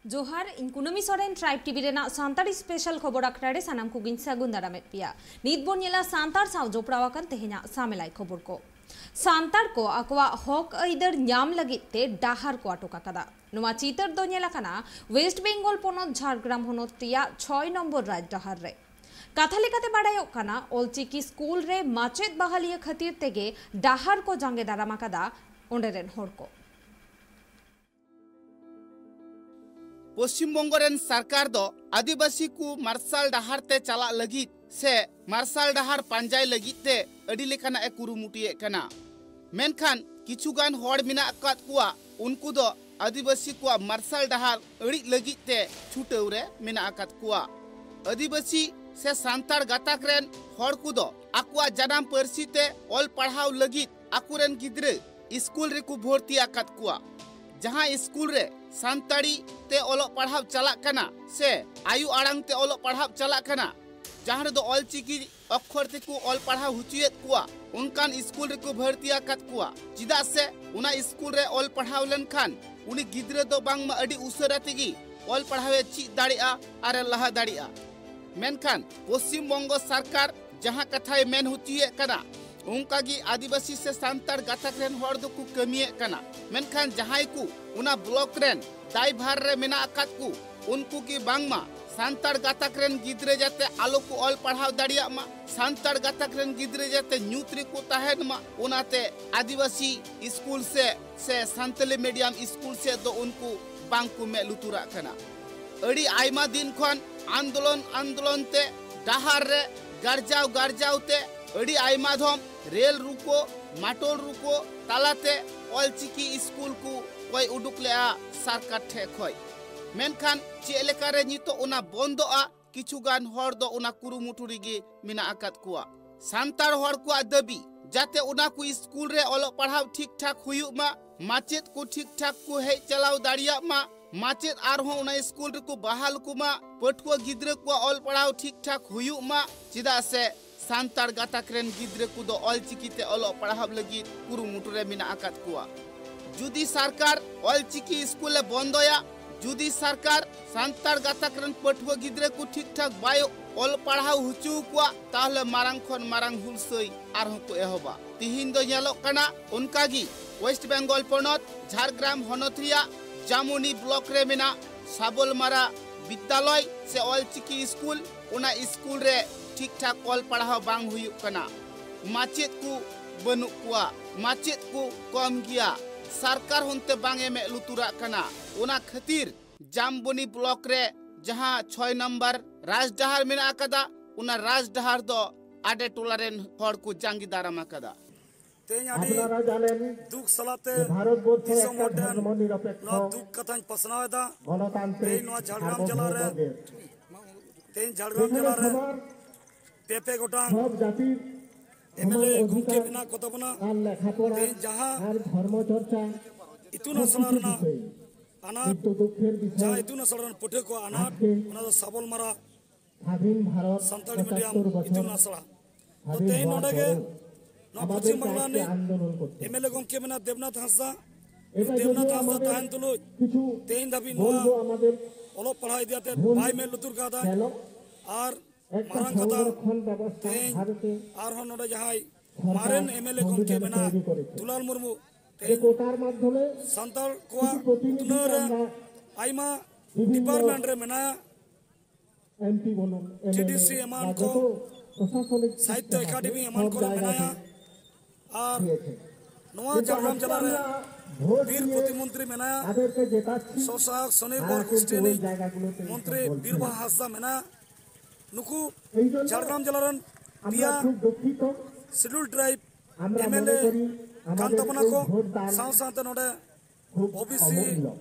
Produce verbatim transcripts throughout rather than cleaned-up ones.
ᱡᱚᱦᱟᱨ, ᱤᱧ ᱠᱩᱱᱟᱹᱢᱤ ᱥᱚᱨᱮᱱ, ᱴᱨᱟᱭᱤᱵᱽ ᱴᱤᱵᱷᱤ ᱨᱮᱱᱟᱜ ᱥᱟᱱᱛᱟᱲᱤ ᱥᱯᱮᱥᱟᱞ ᱠᱷᱚᱵᱚᱨ ᱟᱠᱷᱲᱟ ᱨᱮ ᱥᱟᱱᱟᱢ ᱠᱚᱜᱮᱧ ᱥᱟᱹᱜᱩᱱ ᱫᱟᱨᱟᱢᱮᱫ ᱯᱮᱭᱟ᱾ ᱱᱤᱛ ᱵᱚᱱ ᱧᱮᱞᱟ ᱥᱟᱱᱛᱟᱲ ᱥᱟᱶ ᱡᱚᱯᱲᱟᱣ ᱟᱠᱟᱱ ᱛᱮᱦᱮᱧᱟᱜ ᱥᱟᱢᱮᱞᱟᱭ ᱠᱷᱚᱵᱚᱨ ᱠᱚ᱾ ᱥᱟᱱᱛᱟᱲ ᱠᱚ ᱟᱠᱚᱣᱟᱜ ᱦᱚᱠ ᱟᱹᱭᱫᱟᱹᱨ ᱧᱟᱢ ᱞᱟᱹᱜᱤᱫ ᱛᱮ ᱰᱟᱦᱟᱨ ᱠᱚ ᱟᱴᱚᱠ ᱟᱠᱟᱫᱟ᱾ ᱱᱚᱣᱟ ᱪᱤᱛᱟᱹᱨ ᱫᱚ ᱧᱮᱞ ᱟᱠᱟᱱᱟ ᱳᱭᱮᱥᱴ ᱵᱮᱝᱜᱚᱞ ᱯᱚᱱᱚᱛ ᱡᱷᱟᱲᱜᱨᱟᱢ ᱦᱚᱱᱚᱛ ᱨᱮᱭᱟᱜ ᱪᱷᱚᱭ ᱱᱚᱢᱵᱚᱨ ᱨᱟᱡᱽᱰᱟᱦᱟᱨ ᱨᱮ᱾ ᱠᱟᱛᱷᱟ ᱞᱮᱠᱟᱛᱮ ᱵᱟᱰᱟᱭᱚᱜ ᱠᱟᱱᱟ, ᱚᱞᱪᱤᱠᱤ ᱥᱠᱩᱞ ᱨᱮ ᱢᱟᱪᱮᱫ ᱵᱟᱦᱟᱞᱤᱭᱟᱹ ᱠᱷᱟᱹᱛᱤᱨ ᱛᱮᱜᱮ ᱰᱟᱦᱟᱨ ᱠᱚ ᱡᱟᱸᱜᱮ ᱫᱟᱨᱟᱢ ᱟᱠᱟᱫᱟ ᱚᱸᱰᱮ ᱨᱮᱱ ᱦᱚᱲ ᱠᱚ᱾ ᱯᱚᱥᱪᱤᱢ ᱵᱚᱝᱜᱚ ᱨᱮᱱ ᱥᱚᱨᱠᱟᱨ ᱫᱚ ᱟᱹᱫᱤᱵᱟᱹᱥᱤ ᱠᱚ ᱢᱟᱨᱥᱟᱞ ᱰᱟᱦᱟᱨ ᱛᱮ ᱪᱟᱞᱟᱜ ᱞᱟᱹᱜᱤᱫ ᱥᱮ ᱢᱟᱨᱥᱟᱞ ᱰᱟᱦᱟᱨ ᱯᱟᱸᱡᱟᱭ ᱞᱟᱹᱜᱤᱫ ᱛᱮ ᱟᱹᱰᱤ ᱞᱮᱠᱟᱱᱟᱜ ᱮ ᱠᱩᱨᱩᱢᱩᱴᱩᱭᱮᱫ ᱠᱟᱱᱟ᱾ ᱢᱮᱱᱠᱷᱟᱱ ᱠᱤᱪᱷᱩ ᱜᱟᱱ ᱦᱚᱲ ᱢᱮᱱᱟᱜ ᱟᱠᱟᱫ ᱠᱚᱣᱟ, ᱩᱱᱠᱩ ᱫᱚ ᱟᱹᱫᱤᱵᱟᱹᱥᱤ ᱠᱚᱣᱟᱜ ᱢᱟᱨᱥᱟᱞ ᱰᱟᱦᱟᱨ ᱟᱹᱲᱤᱡ ᱞᱟᱹᱜᱤᱫ ᱛᱮ ᱪᱷᱩᱴᱟᱹᱣ ᱨᱮ ᱢᱮᱱᱟᱜ ᱟᱠᱟᱫ ᱠᱚᱣᱟ᱾ ᱟᱹᱫᱤᱵᱟᱹᱥᱤ ᱥᱮ ᱥᱟᱱᱛᱟᱲ ᱜᱟᱛᱟᱠ ᱨᱮᱱ ᱦᱚᱲ ᱠᱚᱫᱚ ᱟᱠᱚᱣᱟᱜ ᱡᱟᱱᱟᱢ ᱯᱟᱹᱨᱥᱤ ᱛᱮ ᱚᱞ ᱯᱟᱲᱦᱟᱣ ᱞᱟᱹᱜᱤᱫ ᱟᱠᱚᱨᱮᱱ ᱜᱤᱫᱽᱨᱟᱹ ᱥᱠᱩᱞ ᱨᱮᱠᱚ ᱵᱷᱚᱨᱛᱤ ᱟᱠᱟᱫ ᱠᱚᱣᱟ᱾ ᱡᱟᱦᱟᱸ ᱥᱠᱩᱞ ᱨᱮ ᱥᱟᱱᱛᱟᱲᱤ ᱛᱮ ᱚᱞᱚᱜ ᱯᱟᱲᱦᱟᱣ ᱪᱟᱞᱟᱜ ᱠᱟᱱᱟ ᱥᱮ ᱟᱭᱳ ᱟᱲᱟᱝ ᱛᱮ ᱚᱞᱚᱜ ᱯᱟᱲᱦᱟᱣ ᱪᱟᱞᱟᱜ ᱠᱟᱱᱟ, ᱡᱟᱦᱟᱸ ᱨᱮᱫᱚ ᱚᱞᱪᱤᱠᱤ ᱚᱠᱠᱷᱚᱨ ᱛᱮᱠᱚ ᱚᱞ ᱯᱟᱲᱦᱟᱣ ᱦᱚᱪᱚᱭᱮᱫ ᱠᱚᱣᱟ, ᱚᱱᱠᱟᱱ ᱥᱠᱩᱞ ᱨᱮᱠᱚ ᱵᱷᱚᱨᱛᱤ ᱟᱠᱟᱫ ᱠᱚᱣᱟ᱾ ᱪᱮᱫᱟᱜ ᱥᱮ ᱚᱱᱟ ᱥᱠᱩᱞ ᱨᱮ ᱚᱞ ᱯᱟᱲᱦᱟᱣ ᱞᱮᱱᱠᱷᱟᱱ ᱩᱱᱤ ᱜᱤᱫᱽᱨᱟᱹ ᱫᱚ ᱵᱟᱝᱢᱟ ᱟᱹᱰᱤ ᱩᱥᱟᱹᱨᱟ ᱛᱮᱜᱮ ᱚᱞ ᱯᱟᱲᱦᱟᱣ ᱮ ᱪᱮᱫ ᱫᱟᱲᱮᱭᱟᱜᱼᱟ ᱟᱨ ᱮ ᱞᱟᱦᱟ ᱫᱟᱲᱮᱭᱟᱜᱼᱟ᱾ ᱢᱮᱱᱠᱷᱟᱱ ᱯᱚᱥᱪᱤᱢ ᱵᱚᱝᱜᱚ ᱥᱚᱨᱠᱟᱨ ᱡᱟᱦᱟᱸ ᱠᱟᱛᱷᱟᱭ ᱢᱮᱱ ᱦᱚᱪᱚᱭᱮᱫ ᱠᱟᱱᱟ, ᱚᱱᱠᱟ ᱜᱮ ᱟᱹᱫᱤᱵᱟᱹᱥᱤ ᱥᱮ ᱥᱟᱱᱛᱟᱲ ᱜᱟᱛᱟᱠ ᱨᱮᱱ ᱦᱚᱲ ᱫᱚᱠᱚ ᱠᱟᱹᱢᱤᱭᱮᱫ ᱠᱟᱱᱟ᱾ ᱢᱮᱱᱠᱷᱟᱱ ᱡᱟᱦᱟᱸᱭ ᱠᱚ ᱚᱱᱟ ᱵᱞᱚᱠ ᱨᱮᱱ ᱫᱟᱭᱵᱷᱟᱨ ᱨᱮ ᱢᱮᱱᱟᱜ ᱟᱠᱟᱫ ᱠᱚ, ᱩᱱᱠᱩ ᱜᱮ ᱵᱟᱝᱢᱟ ᱥᱟᱱᱛᱟᱲ ᱜᱟᱛᱟᱠ ᱨᱮᱱ ᱜᱤᱫᱽᱨᱟᱹ ᱡᱟᱛᱮ ᱟᱞᱚ ᱠᱚ ᱚᱞ ᱯᱟᱲᱦᱟᱣ ᱫᱟᱲᱮᱭᱟᱜ ᱢᱟ, ᱥᱟᱱᱛᱟᱲ ᱜᱟᱛᱟᱠ ᱨᱮᱱ ᱜᱤᱫᱽᱨᱟᱹ ᱡᱟᱛᱮ ᱧᱩᱛ ᱨᱮᱠᱚ ᱛᱟᱦᱮᱱ ᱢᱟ, ᱚᱱᱟᱛᱮ ᱟᱹᱫᱤᱵᱟᱹᱥᱤ ᱥᱠᱩᱞ ᱥᱮ, ᱥᱮ ᱥᱟᱱᱛᱟᱞᱤ ᱢᱤᱰᱤᱭᱟᱢ ᱥᱠᱩᱞ ᱥᱮᱫ ᱫᱚ ᱩᱱᱠᱩ ᱵᱟᱝ ᱠᱚ ᱢᱮᱫ ᱞᱩᱛᱩᱨᱟᱜ ᱠᱟᱱᱟ᱾ ᱟᱹᱰᱤ ᱟᱭᱢᱟ ᱫᱤᱱ ᱠᱷᱚᱱ ᱟᱱᱫᱳᱞᱚᱱ ᱟᱱᱫᱳᱞᱚᱱ ᱛᱮ ᱰᱟᱦᱟᱨ ᱨᱮ ᱜᱟᱨᱡᱟᱣ ᱜᱟᱨᱡᱟᱣ ᱛᱮ ᱟᱹᱰᱤ ᱟᱭᱢᱟ ᱫᱷᱚᱢ ᱨᱮᱞ ᱨᱩᱠᱚ, ᱢᱟᱴᱳᱞ ᱨᱩᱠᱚ ᱛᱟᱞᱟᱛᱮ ᱚᱞᱪᱤᱠᱤ ᱥᱠᱩᱞ ᱠᱚ ᱠᱚᱭ ᱩᱰᱩᱠ ᱞᱮᱜᱼᱟ ᱥᱚᱨᱠᱟᱨ ᱴᱷᱮᱡ ᱠᱷᱚᱡ᱾ ᱢᱮᱱᱠᱷᱟᱱ ᱪᱮᱫ ᱞᱮᱠᱟᱨᱮ ᱱᱤᱛᱚᱜ ᱚᱱᱟ ᱵᱚᱱᱫᱚᱜᱼᱟ? ᱠᱤᱪᱷᱩ ᱜᱟᱱ ᱦᱚᱲ ᱫᱚ ᱚᱱᱟ ᱠᱩᱨᱩᱢᱩᱴᱩ ᱨᱮᱜᱮ ᱢᱮᱱᱟᱜ ᱟᱠᱟᱫ ᱠᱚᱣᱟ᱾ ᱥᱟᱱᱛᱟᱲ ᱦᱚᱲ ᱠᱚᱣᱟᱜ ᱫᱟᱹᱵᱤ, ᱡᱟᱛᱮ ᱚᱱᱟ ᱠᱚ ᱥᱠᱩᱞ ᱨᱮ ᱚᱞᱚᱜ ᱯᱟᱲᱦᱟᱣ ᱴᱷᱤᱠ ᱴᱷᱟᱠ ᱦᱩᱭᱩᱜ ᱢᱟ, ᱢᱟᱪᱮᱫ ᱠᱚ ᱴᱷᱤᱠ ᱴᱷᱟᱠ ᱠᱚ ᱦᱮᱡ ᱪᱟᱞᱟᱣ ᱫᱟᱲᱮᱭᱟᱜ ᱢᱟ, ᱢᱟᱪᱮᱫ ᱟᱨᱦᱚᱸ ᱚᱱᱟ ᱥᱠᱩᱞ ᱨᱮᱠᱚ ᱵᱟᱦᱟᱞ ᱠᱚᱢᱟ, ᱯᱟᱹᱴᱷᱩᱣᱟᱹ ᱜᱤᱫᱽᱨᱟᱹ ᱠᱚᱣᱟᱜ ᱚᱞ ᱯᱟᱲᱦᱟᱣ ᱴᱷᱤᱠ ᱴᱷᱟᱠ ᱦᱩᱭᱩᱜ ᱢᱟ, ᱪᱮᱫᱟᱜ ᱥᱮ ᱥᱟᱱᱛᱟᱲ ᱜᱟᱛᱟᱠ ᱨᱮᱱ ᱜᱤᱫᱽᱨᱟᱹ ᱠᱚᱫᱚ ᱚᱞᱪᱤᱠᱤ ᱛᱮ ᱚᱞᱚᱜ ᱯᱟᱲᱦᱟᱣ ᱞᱟᱹᱜᱤᱫ ᱠᱩᱨᱩᱢᱩᱴᱩ ᱨᱮ ᱢᱮᱱᱟᱜ ᱟᱠᱟᱫ ᱠᱚᱣᱟ᱾ ᱡᱩᱫᱤ ᱥᱚᱨᱠᱟᱨ ᱚᱞᱪᱤᱠᱤ ᱥᱠᱩᱞ ᱮ ᱵᱚᱱᱫᱚᱭᱟ, ᱡᱩᱫᱤ ᱥᱚᱨᱠᱟᱨ ᱥᱟᱱᱛᱟᱲ ᱜᱟᱛᱟᱠ ᱨᱮᱱ ᱯᱟᱹᱴᱷᱩᱣᱟᱹ ᱜᱤᱫᱽᱨᱟᱹ ᱠᱚ ᱴᱷᱤᱠ ᱴᱷᱟᱠ ᱵᱟᱭ ᱚᱞ ᱯᱟᱲᱦᱟᱣ ᱦᱚᱪᱚ ᱠᱚᱣᱟ, ᱛᱟᱦᱚᱞᱮ ᱢᱟᱨᱟᱝ ᱠᱷᱚᱱ ᱢᱟᱨᱟᱝ ᱦᱩᱞᱥᱟᱹᱭ ᱟᱨᱦᱚᱸ ᱠᱚ ᱮᱦᱚᱵᱟ᱾ ᱛᱤᱦᱤᱧ ᱫᱚ ᱧᱮᱞᱚᱜ ᱠᱟᱱᱟ, ᱚᱱᱠᱟᱜᱮ ᱳᱭᱮᱥᱴ ᱵᱮᱝᱜᱚᱞ ᱯᱚᱱᱚᱛ ᱡᱷᱟᱲᱜᱨᱟᱢ ᱦᱚᱱᱚᱛ ᱨᱮᱭᱟᱜ ᱡᱟᱢᱩᱱᱤ ᱵᱞᱚᱠ ᱨᱮ ᱢᱮᱱᱟᱜ ᱥᱟᱵᱚᱞᱢᱟᱨᱟ ᱵᱤᱫᱽᱫᱟᱞᱚᱭ ᱥᱮ ᱚᱞᱪᱤᱠᱤ ᱥᱠᱩᱞ, ᱚᱱᱟ ᱥᱠᱩᱞ ᱨᱮ ᱴᱷᱤᱠ ᱴᱷᱟᱠ ᱚᱞ ᱯᱟᱲᱦᱟᱣ ᱵᱟᱝ ᱦᱩᱭᱩᱜ ᱠᱟᱱᱟ᱾ ᱢᱟᱪᱮᱫ ᱠᱚ ᱵᱟᱹᱱᱩᱜ ᱠᱚᱣᱟ, ᱢᱟᱪᱮᱫ ᱠᱚ ᱠᱚᱢ ᱜᱮᱭᱟ, ᱥᱚᱨᱠᱟᱨ ᱦᱚᱸ ᱚᱱᱛᱮ ᱵᱟᱝ ᱮ ᱢᱮᱫ ᱞᱩᱛᱩᱨᱟᱜ ᱠᱟᱱᱟ᱾ ᱚᱱᱟ ᱠᱷᱟᱹᱛᱤᱨ ᱡᱟᱢᱵᱚᱱᱤ ᱵᱞᱚᱠ ᱨᱮ ᱡᱟᱦᱟᱸ ᱪᱷᱚᱭ ᱱᱚᱢᱵᱚᱨ ᱨᱟᱡᱽᱰᱟᱦᱟᱨ ᱢᱮᱱᱟᱜ ᱟᱠᱟᱫᱟ, ᱚᱱᱟ ᱨᱟᱡᱽᱰᱟᱦᱟᱨ ᱫᱚ ᱟᱰᱮ ᱴᱚᱞᱟ ᱨᱮᱱ ᱦᱚᱲ ᱠᱚ ᱡᱟᱸᱜᱮ ᱫᱟᱨᱟᱢ ᱟᱠᱟᱫᱟ᱾ ᱛᱮᱦᱮᱧ ᱟᱹᱰᱤ ᱫᱩᱠ ᱥᱟᱞᱟᱜ ᱛᱮ ᱫᱤᱥᱚᱢ ᱦᱚᱲ ᱴᱷᱮᱱ ᱱᱚᱣᱟ ᱫᱩᱠ ᱠᱟᱛᱷᱟᱧ ᱯᱟᱥᱱᱟᱣ ᱮᱫᱟ᱾ ᱛᱮᱦᱮᱧ ᱱᱚᱣᱟ ᱡᱷᱟᱲᱜᱨᱟᱢ ᱡᱮᱞᱟ ᱨᱮ, ᱛᱮᱦᱮᱧ ᱡᱷᱟᱲᱜᱨᱟᱢ ᱡᱮᱞᱟ ᱨᱮ ᱯᱮ ᱯᱮ ᱜᱚᱴᱟᱝ ᱮᱢ ᱮᱞ ᱮ ᱜᱚᱢᱠᱮ ᱢᱮᱱᱟᱜ ᱠᱚ ᱛᱟᱵᱚᱱᱟ᱾ ᱛᱮᱦᱮᱧ ᱡᱟᱦᱟᱸ ᱤᱛᱩᱱ ᱟᱥᱲᱟ ᱨᱮᱱᱟᱜ ᱟᱱᱟᱴ, ᱡᱟᱦᱟᱸ ᱤᱛᱩᱱ ᱟᱥᱲᱟ ᱨᱮᱱ ᱯᱟᱹᱴᱷᱩᱣᱟᱹ ᱠᱚᱣᱟᱜ ᱟᱱᱟᱴ, ᱚᱱᱟ ᱫᱚ ᱥᱟᱵᱚᱞ ᱢᱟᱨᱟ ᱥᱟᱱᱛᱟᱲᱤ ᱢᱤᱰᱤᱭᱟᱢ ᱤᱛᱩᱱ ᱟᱥᱲᱟ᱾ ᱛᱚ ᱛᱮᱦᱮᱧ ᱱᱚᱰᱮ ᱜᱮ ᱱᱚᱣᱟ ᱯᱚᱪᱷᱤᱢ ᱵᱟᱝᱞᱟ ᱨᱤᱱᱤᱡ ᱮᱢ ᱮᱞ ᱮ ᱜᱚᱢᱠᱮ ᱢᱮᱱᱟᱭ ᱫᱮᱵᱽᱱᱟᱛᱷ ᱦᱟᱸᱥᱫᱟ᱾ ᱫᱮᱵᱽᱱᱟᱛᱷ ᱦᱟᱸᱥᱫᱟ ᱛᱟᱦᱮᱱ ᱛᱩᱞᱩᱡ ᱛᱮᱦᱮᱧ ᱫᱷᱟᱹᱵᱤᱡ ᱱᱚᱣᱟ ᱚᱞᱚᱜ ᱯᱟᱲᱦᱟᱣ ᱤᱫᱤ ᱠᱟᱛᱮ ᱵᱟᱭ ᱢᱮᱫ ᱞᱩᱛᱩᱨ ᱠᱟᱫᱟ᱾ ᱟᱨ ᱢᱟᱨᱟᱝ ᱠᱟᱛᱷᱟ, ᱛᱮᱦᱮᱧ ᱟᱨᱦᱚᱸ ᱱᱚᱰᱮ ᱡᱟᱦᱟᱸᱭ ᱢᱟᱨᱮᱱ ᱮᱢ ᱮᱞ ᱮ ᱜᱚᱢᱠᱮ ᱢᱮᱱᱟᱭ ᱫᱩᱞᱟᱞ ᱢᱩᱨᱢᱩ, ᱛᱮᱦᱮᱧ ᱥᱟᱱᱛᱟᱲ ᱠᱚᱣᱟᱜ ᱩᱛᱱᱟᱹᱣ ᱨᱮ ᱟᱭᱢᱟ ᱰᱤᱯᱟᱨᱴᱢᱮᱱᱴ ᱨᱮ ᱢᱮᱱᱟᱭᱟ᱾ ᱡᱤ ᱰᱤ ᱥᱤ ᱮᱢᱟᱱ ᱠᱚ, ᱥᱟᱦᱤᱛᱛᱚ ᱮᱠᱟᱰᱮᱢᱤ ᱮᱢᱟᱱ ᱠᱚᱨᱮ ᱢᱮᱱᱟᱭᱟ᱾ ᱟᱨ ᱱᱚᱣᱟ ᱡᱷᱟᱲᱜᱨᱟᱢ ᱡᱮᱞᱟ ᱨᱮ ᱵᱤᱨ ᱯᱨᱚᱛᱤᱢᱚᱱᱛᱨᱤ ᱢᱮᱱᱟᱭᱟ, ᱥᱚᱥᱟᱦᱚᱠ ᱥᱚᱱᱤᱨᱵᱷᱚᱨ ᱜᱳᱥᱴᱤ ᱨᱤᱱᱤᱡ ᱢᱚᱱᱛᱨᱤ ᱵᱤᱨᱵᱟᱦᱟ ᱦᱟᱸᱥᱫᱟ ᱢᱮᱱᱟᱭᱟ᱾ ᱱᱩᱠᱩ ᱡᱷᱟᱲᱜᱨᱟᱢ ᱡᱮᱞᱟ ᱨᱮᱱ ᱯᱮᱭᱟ schedule tribe M L A ᱠᱟᱱ ᱛᱟᱵᱚᱱᱟ ᱠᱚ, ᱥᱟᱶ ᱥᱟᱶᱛᱮ ᱱᱚᱰᱮ ᱳ ᱵᱤ ᱥᱤ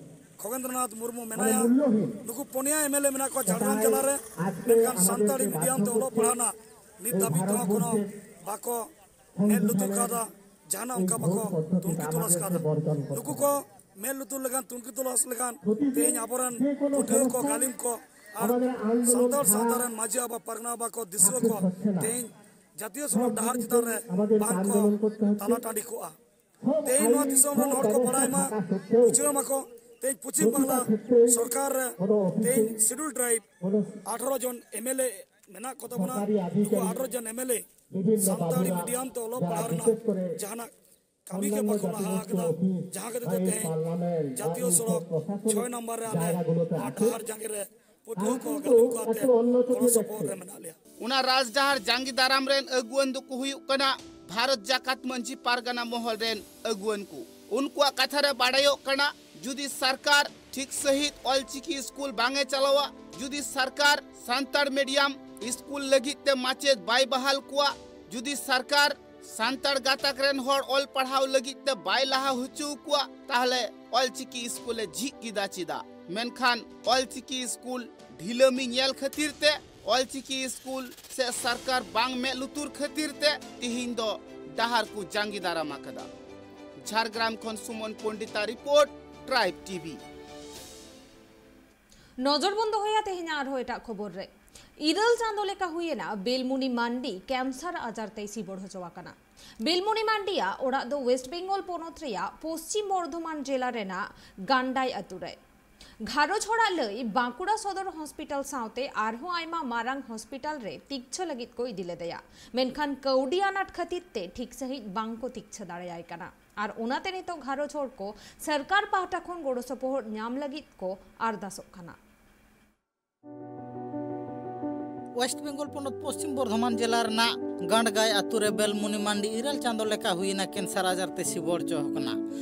ᱠᱷᱚᱜᱮᱱᱫᱨᱚᱱᱟᱛᱷ ᱢᱩᱨᱢᱩ ᱢᱮᱱᱟᱭᱟ᱾ ᱱᱩᱠᱩ ᱯᱩᱱᱭᱟ ᱮᱢ ᱮᱞ ᱮ ᱢᱮᱱᱟᱜ ᱠᱚᱣᱟ ᱡᱷᱟᱲᱜᱨᱟᱢ ᱡᱮᱞᱟ ᱨᱮ, ᱢᱮᱱᱠᱷᱟᱱ ᱥᱟᱱᱛᱟᱲᱤ ᱢᱤᱰᱤᱭᱟᱢ ᱛᱮ ᱚᱞᱚᱜ ᱯᱟᱲᱦᱟᱣ ᱨᱮᱱᱟᱜ ᱱᱤᱛ ᱫᱷᱟᱹᱵᱤᱡ ᱛᱮᱦᱚᱸ ᱠᱳᱱᱳ ᱵᱟᱠᱚ ᱢᱮᱫ ᱞᱩᱛᱩᱨ ᱠᱟᱣᱫᱟ, ᱡᱟᱦᱟᱱᱟᱜ ᱚᱱᱠᱟ ᱵᱟᱠᱚ ᱛᱩᱱᱠᱷᱤ ᱛᱚᱞᱟᱥ ᱠᱟᱫᱟ᱾ ᱱᱩᱠᱩ ᱠᱚ ᱢᱮᱫ ᱞᱩᱛᱩᱨ ᱞᱮᱠᱷᱟᱱ, ᱛᱩᱱᱠᱷᱤ ᱛᱚᱞᱟᱥ ᱞᱮᱠᱷᱟᱱ, ᱛᱮᱦᱮᱧ ᱟᱵᱚᱨᱮᱱ ᱯᱟᱹᱴᱷᱩᱣᱟᱹ ᱠᱚ, ᱜᱟᱹᱞᱤᱢ ᱠᱚ ᱟᱨ ᱥᱟᱱᱛᱟᱲ ᱥᱟᱶᱛᱟ ᱨᱮᱱ ᱢᱟᱹᱡᱷᱤ ᱵᱟᱵᱟ, ᱯᱟᱨᱜᱟᱱᱟ ᱵᱟᱵᱟ ᱠᱚ, ᱫᱤᱥᱩᱣᱟᱹ ᱠᱚ ᱛᱮᱦᱮᱧ ᱡᱟᱹᱛᱤᱭᱚ ᱥᱚᱲᱚᱠ ᱰᱟᱦᱟᱨ ᱪᱮᱛᱟᱱ ᱨᱮ ᱵᱟᱝ ᱠᱚ ᱛᱟᱞᱟ ᱴᱟᱺᱰᱤ ᱠᱚᱜᱼᱟ᱾ ᱛᱮᱦᱮᱧ ᱱᱚᱣᱟ ᱫᱤᱥᱚᱢ ᱨᱮᱱ ᱦᱚᱲ ᱠᱚ ᱵᱟᱲᱟᱭ ᱢᱟ, ᱵᱩᱡᱷᱟᱹᱣ ᱢᱟᱠᱚ, ᱛᱮᱦᱮᱧ ᱯᱚᱪᱷᱤᱢ ᱵᱟᱝᱞᱟ ᱥᱚᱨᱠᱟᱨ ᱨᱮ ᱛᱮᱦᱮᱧ ᱥᱤᱰᱩᱞ ᱴᱨᱟᱭᱤᱵᱽ ᱟᱴᱷᱟᱨᱚ ᱡᱚᱱ ᱮᱢᱮᱞᱮ ᱢᱮᱱᱟᱜ ᱠᱚ ᱛᱟᱵᱚᱱᱟ᱾ ᱱᱩᱠᱩ ᱟᱴᱷᱟᱨᱚ ᱡᱚᱱ ᱮᱢᱮᱞᱮ ᱥᱟᱱᱛᱟᱲᱤ ᱢᱤᱰᱤᱭᱟᱢ ᱛᱮ ᱚᱞᱚᱜ ᱯᱟᱲᱦᱟᱣ ᱨᱮᱱᱟᱜ ᱡᱟᱦᱟᱱᱟᱜ ᱠᱟᱹᱢᱤ ᱜᱮ ᱵᱟᱠᱚ ᱞᱟᱦᱟ ᱟᱠᱟᱫᱟ, ᱡᱟᱦᱟᱸ ᱠᱷᱟᱹᱛᱤᱨ ᱛᱮ ᱛᱮᱦᱮᱧ ᱡᱟᱹᱛᱤᱭᱚ ᱥᱚᱲᱚᱠ ᱪᱷᱚᱭ ᱱᱟᱢᱵᱟᱨ ᱨᱮ ᱟᱞᱮ ᱱᱚᱣᱟ ᱰᱟᱦᱟᱨ ᱡᱟᱸᱜᱮ ᱨᱮ ᱯᱟᱹᱴᱷᱩᱣᱟᱹ ᱠᱚ ᱜᱟᱹᱰᱤ ᱠᱚ ᱟᱛᱮ ᱜᱚᱲᱚ ᱥᱚᱯᱚᱦᱚᱫ ᱨᱮ ᱢᱮᱱᱟᱜ ᱞᱮᱭᱟ᱾ ᱚᱱᱟ ᱨᱟᱡᱽᱰᱟᱦᱟᱨ ᱡᱟᱸᱜᱮ ᱫᱟᱨᱟᱢ ᱨᱮᱱ ᱟᱹᱜᱩᱣᱟᱹᱱ ᱫᱚᱠᱚ ᱦᱩᱭᱩᱜ ᱠᱟᱱᱟ ᱵᱷᱟᱨᱚᱛ ᱡᱟᱠᱟᱛ ᱢᱟᱹᱡᱷᱤ ᱯᱟᱨᱜᱟᱱᱟ ᱢᱚᱦᱚᱞ ᱨᱮᱱ ᱟᱹᱜᱩᱣᱟᱹᱱ ᱠᱚ᱾ ᱩᱱᱠᱩᱣᱟᱜ ᱠᱟᱛᱷᱟ ᱨᱮ ᱵᱟᱰᱟᱭᱚᱜ ᱠᱟᱱᱟ, ᱡᱩᱫᱤ ᱥᱚᱨᱠᱟᱨ ᱴᱷᱤᱠ ᱥᱟᱹᱦᱤᱡ ᱚᱞᱪᱤᱠᱤ ᱥᱠᱩᱞ ᱵᱟᱝ ᱮ ᱪᱟᱞᱟᱣᱟ, ᱡᱩᱫᱤ ᱥᱚᱨᱠᱟᱨ ᱥᱟᱱᱛᱟᱲ ᱢᱤᱰᱤᱭᱟᱢ ᱥᱠᱩᱞ ᱞᱟᱹᱜᱤᱫ ᱛᱮ ᱢᱟᱪᱮᱫ ᱵᱟᱭ ᱵᱟᱦᱟᱞ ᱠᱚᱣᱟ, ᱡᱩᱫᱤ ᱥᱚᱨᱠᱟᱨ ᱥᱟᱱᱛᱟᱲ ᱜᱟᱛᱟᱠ ᱨᱮᱱ ᱦᱚᱲ ᱚᱞ ᱯᱟᱲᱦᱟᱣ ᱞᱟᱹᱜᱤᱫ ᱛᱮ ᱵᱟᱭ ᱞᱟᱦᱟ ᱦᱚᱪᱚ ᱠᱚᱣᱟ, ᱛᱟᱦᱞᱮ ᱚᱞᱪᱤᱠᱤ ᱥᱠᱩᱞ ᱮ ᱡᱷᱤᱡ ᱠᱮᱫᱟ ᱪᱮᱫᱟᱜ? ᱢᱮᱱᱠᱷᱟᱱ ᱚᱞᱪᱤᱠᱤ ᱥᱠᱩᱞ ᱰᱷᱤᱞᱟᱹᱢᱤ ᱧᱮᱞ ᱠᱷᱟᱹᱛᱤᱨ ᱛᱮ, ᱚᱞᱪᱤᱠᱤ ᱥᱠᱩᱞ ᱥᱮ ᱥᱚᱨᱠᱟᱨ ᱵᱟᱝ ᱢᱮᱫ ᱞᱩᱛᱩᱨ ᱠᱷᱟᱹᱛᱤᱨ ᱛᱮ ᱛᱤᱦᱤᱧ ᱫᱚ ᱰᱟᱦᱟᱨ ᱠᱚ ᱡᱟᱸᱜᱮ ᱫᱟᱨᱟᱢ ᱟᱠᱟᱫᱟ᱾ ᱡᱷᱟᱲᱜᱨᱟᱢ ᱠᱷᱚᱱ ᱥᱩᱢᱚᱱ ᱯᱚᱱᱰᱤᱛᱟᱜ ᱨᱤᱯᱳᱨᱴ, ᱴᱨᱟᱭᱤᱵᱽ ᱴᱤᱵᱷᱤ᱾ ᱱᱚᱡᱚᱨ ᱵᱚᱱ ᱫᱚᱦᱚᱭᱟ ᱛᱮᱦᱮᱧᱟᱜ ᱟᱨᱦᱚᱸ ᱮᱴᱟᱜ ᱠᱷᱚᱵᱚᱨ ᱨᱮ᱾ ᱤᱨᱟᱹᱞ ᱪᱟᱸᱫᱚ ᱞᱮᱠᱟ ᱦᱩᱭᱮᱱᱟ ᱵᱮᱞᱢᱩᱱᱤ ᱢᱟᱱᱰᱤ ᱠᱮᱱᱥᱟᱨ ᱟᱡᱟᱨ ᱛᱮᱭ ᱥᱤᱵᱚᱲ ᱦᱚᱪᱚ ᱟᱠᱟᱱᱟ᱾ ᱵᱮᱞᱢᱩᱱᱤ ᱢᱟᱱᱰᱤᱭᱟᱜ ᱚᱲᱟᱜ ᱫᱚ ᱳᱭᱮᱥᱴ ᱵᱮᱝᱜᱚᱞ ᱯᱚᱱᱚᱛ ᱨᱮᱭᱟᱜ ᱯᱚᱥᱪᱤᱢ ᱵᱚᱨᱫᱷᱚᱢᱟᱱ ᱡᱮᱞᱟ ᱨᱮᱱᱟᱜ ᱜᱟᱱᱰᱟᱭ ᱟᱛᱳ ᱨᱮ᱾ ᱜᱷᱟᱨᱚᱸᱡᱽ ᱦᱚᱲᱟᱜ ᱞᱟᱹᱭ, ᱵᱟᱸᱠᱩᱲᱟ ᱥᱚᱫᱚᱨ ᱦᱚᱥᱯᱤᱴᱟᱞ ᱥᱟᱶᱛᱮ ᱟᱨᱦᱚᱸ ᱟᱭᱢᱟ ᱢᱟᱨᱟᱝ ᱦᱚᱥᱯᱤᱴᱟᱞ ᱨᱮ ᱛᱤᱠᱪᱷᱟᱹ ᱞᱟᱹᱜᱤᱫ ᱠᱚ ᱤᱫᱤ ᱞᱮᱫᱮᱭᱟ, ᱢᱮᱱᱠᱷᱟᱱ ᱠᱟᱹᱣᱰᱤ ᱟᱱᱟᱴ ᱠᱷᱟᱹᱛᱤᱨ ᱛᱮ ᱴᱷᱤᱠ ᱥᱟᱺᱦᱤᱡ ᱵᱟᱝ ᱠᱚ ᱛᱤᱠᱪᱷᱟᱹ ᱫᱟᱲᱮᱭᱟᱭ ᱠᱟᱱᱟ᱾ ᱟᱨ ᱚᱱᱟᱛᱮ ᱱᱤᱛᱚᱜ ᱜᱷᱟᱨᱚᱸᱡᱽ ᱦᱚᱲ ᱠᱚ ᱥᱚᱨᱠᱟᱨ ᱯᱟᱦᱴᱟ ᱠᱷᱚᱱ ᱜᱚᱲᱚ ᱥᱚᱯᱚᱦᱚᱫ ᱧᱟᱢ ᱞᱟᱹᱜᱤᱫ ᱠᱚ ᱟᱨᱫᱟᱥᱚᱜ ᱠᱟᱱᱟ᱾ ᱳᱭᱮᱥᱴ ᱵᱮᱝᱜᱚᱞ ᱯᱚᱱᱚᱛ ᱯᱚᱥᱪᱤᱢ ᱵᱚᱨᱫᱷᱚᱢᱟᱱ ᱡᱮᱞᱟ ᱨᱮᱱᱟᱜ ᱜᱟᱸᱰᱜᱟᱭ ᱟᱛᱳ ᱨᱮ ᱵᱮᱞᱢᱩᱱᱤ ᱢᱟᱱᱰᱤ ᱤᱨᱟᱹᱞ ᱪᱟᱸᱫᱚ ᱞᱮᱠᱟ ᱦᱩᱭᱮᱱᱟ ᱠᱮᱱᱥᱟᱨ ᱟᱡᱟᱨ ᱛᱮ ᱥᱤᱵᱚᱲ ᱦᱚᱪᱚ ᱟᱠᱟᱱᱟ᱾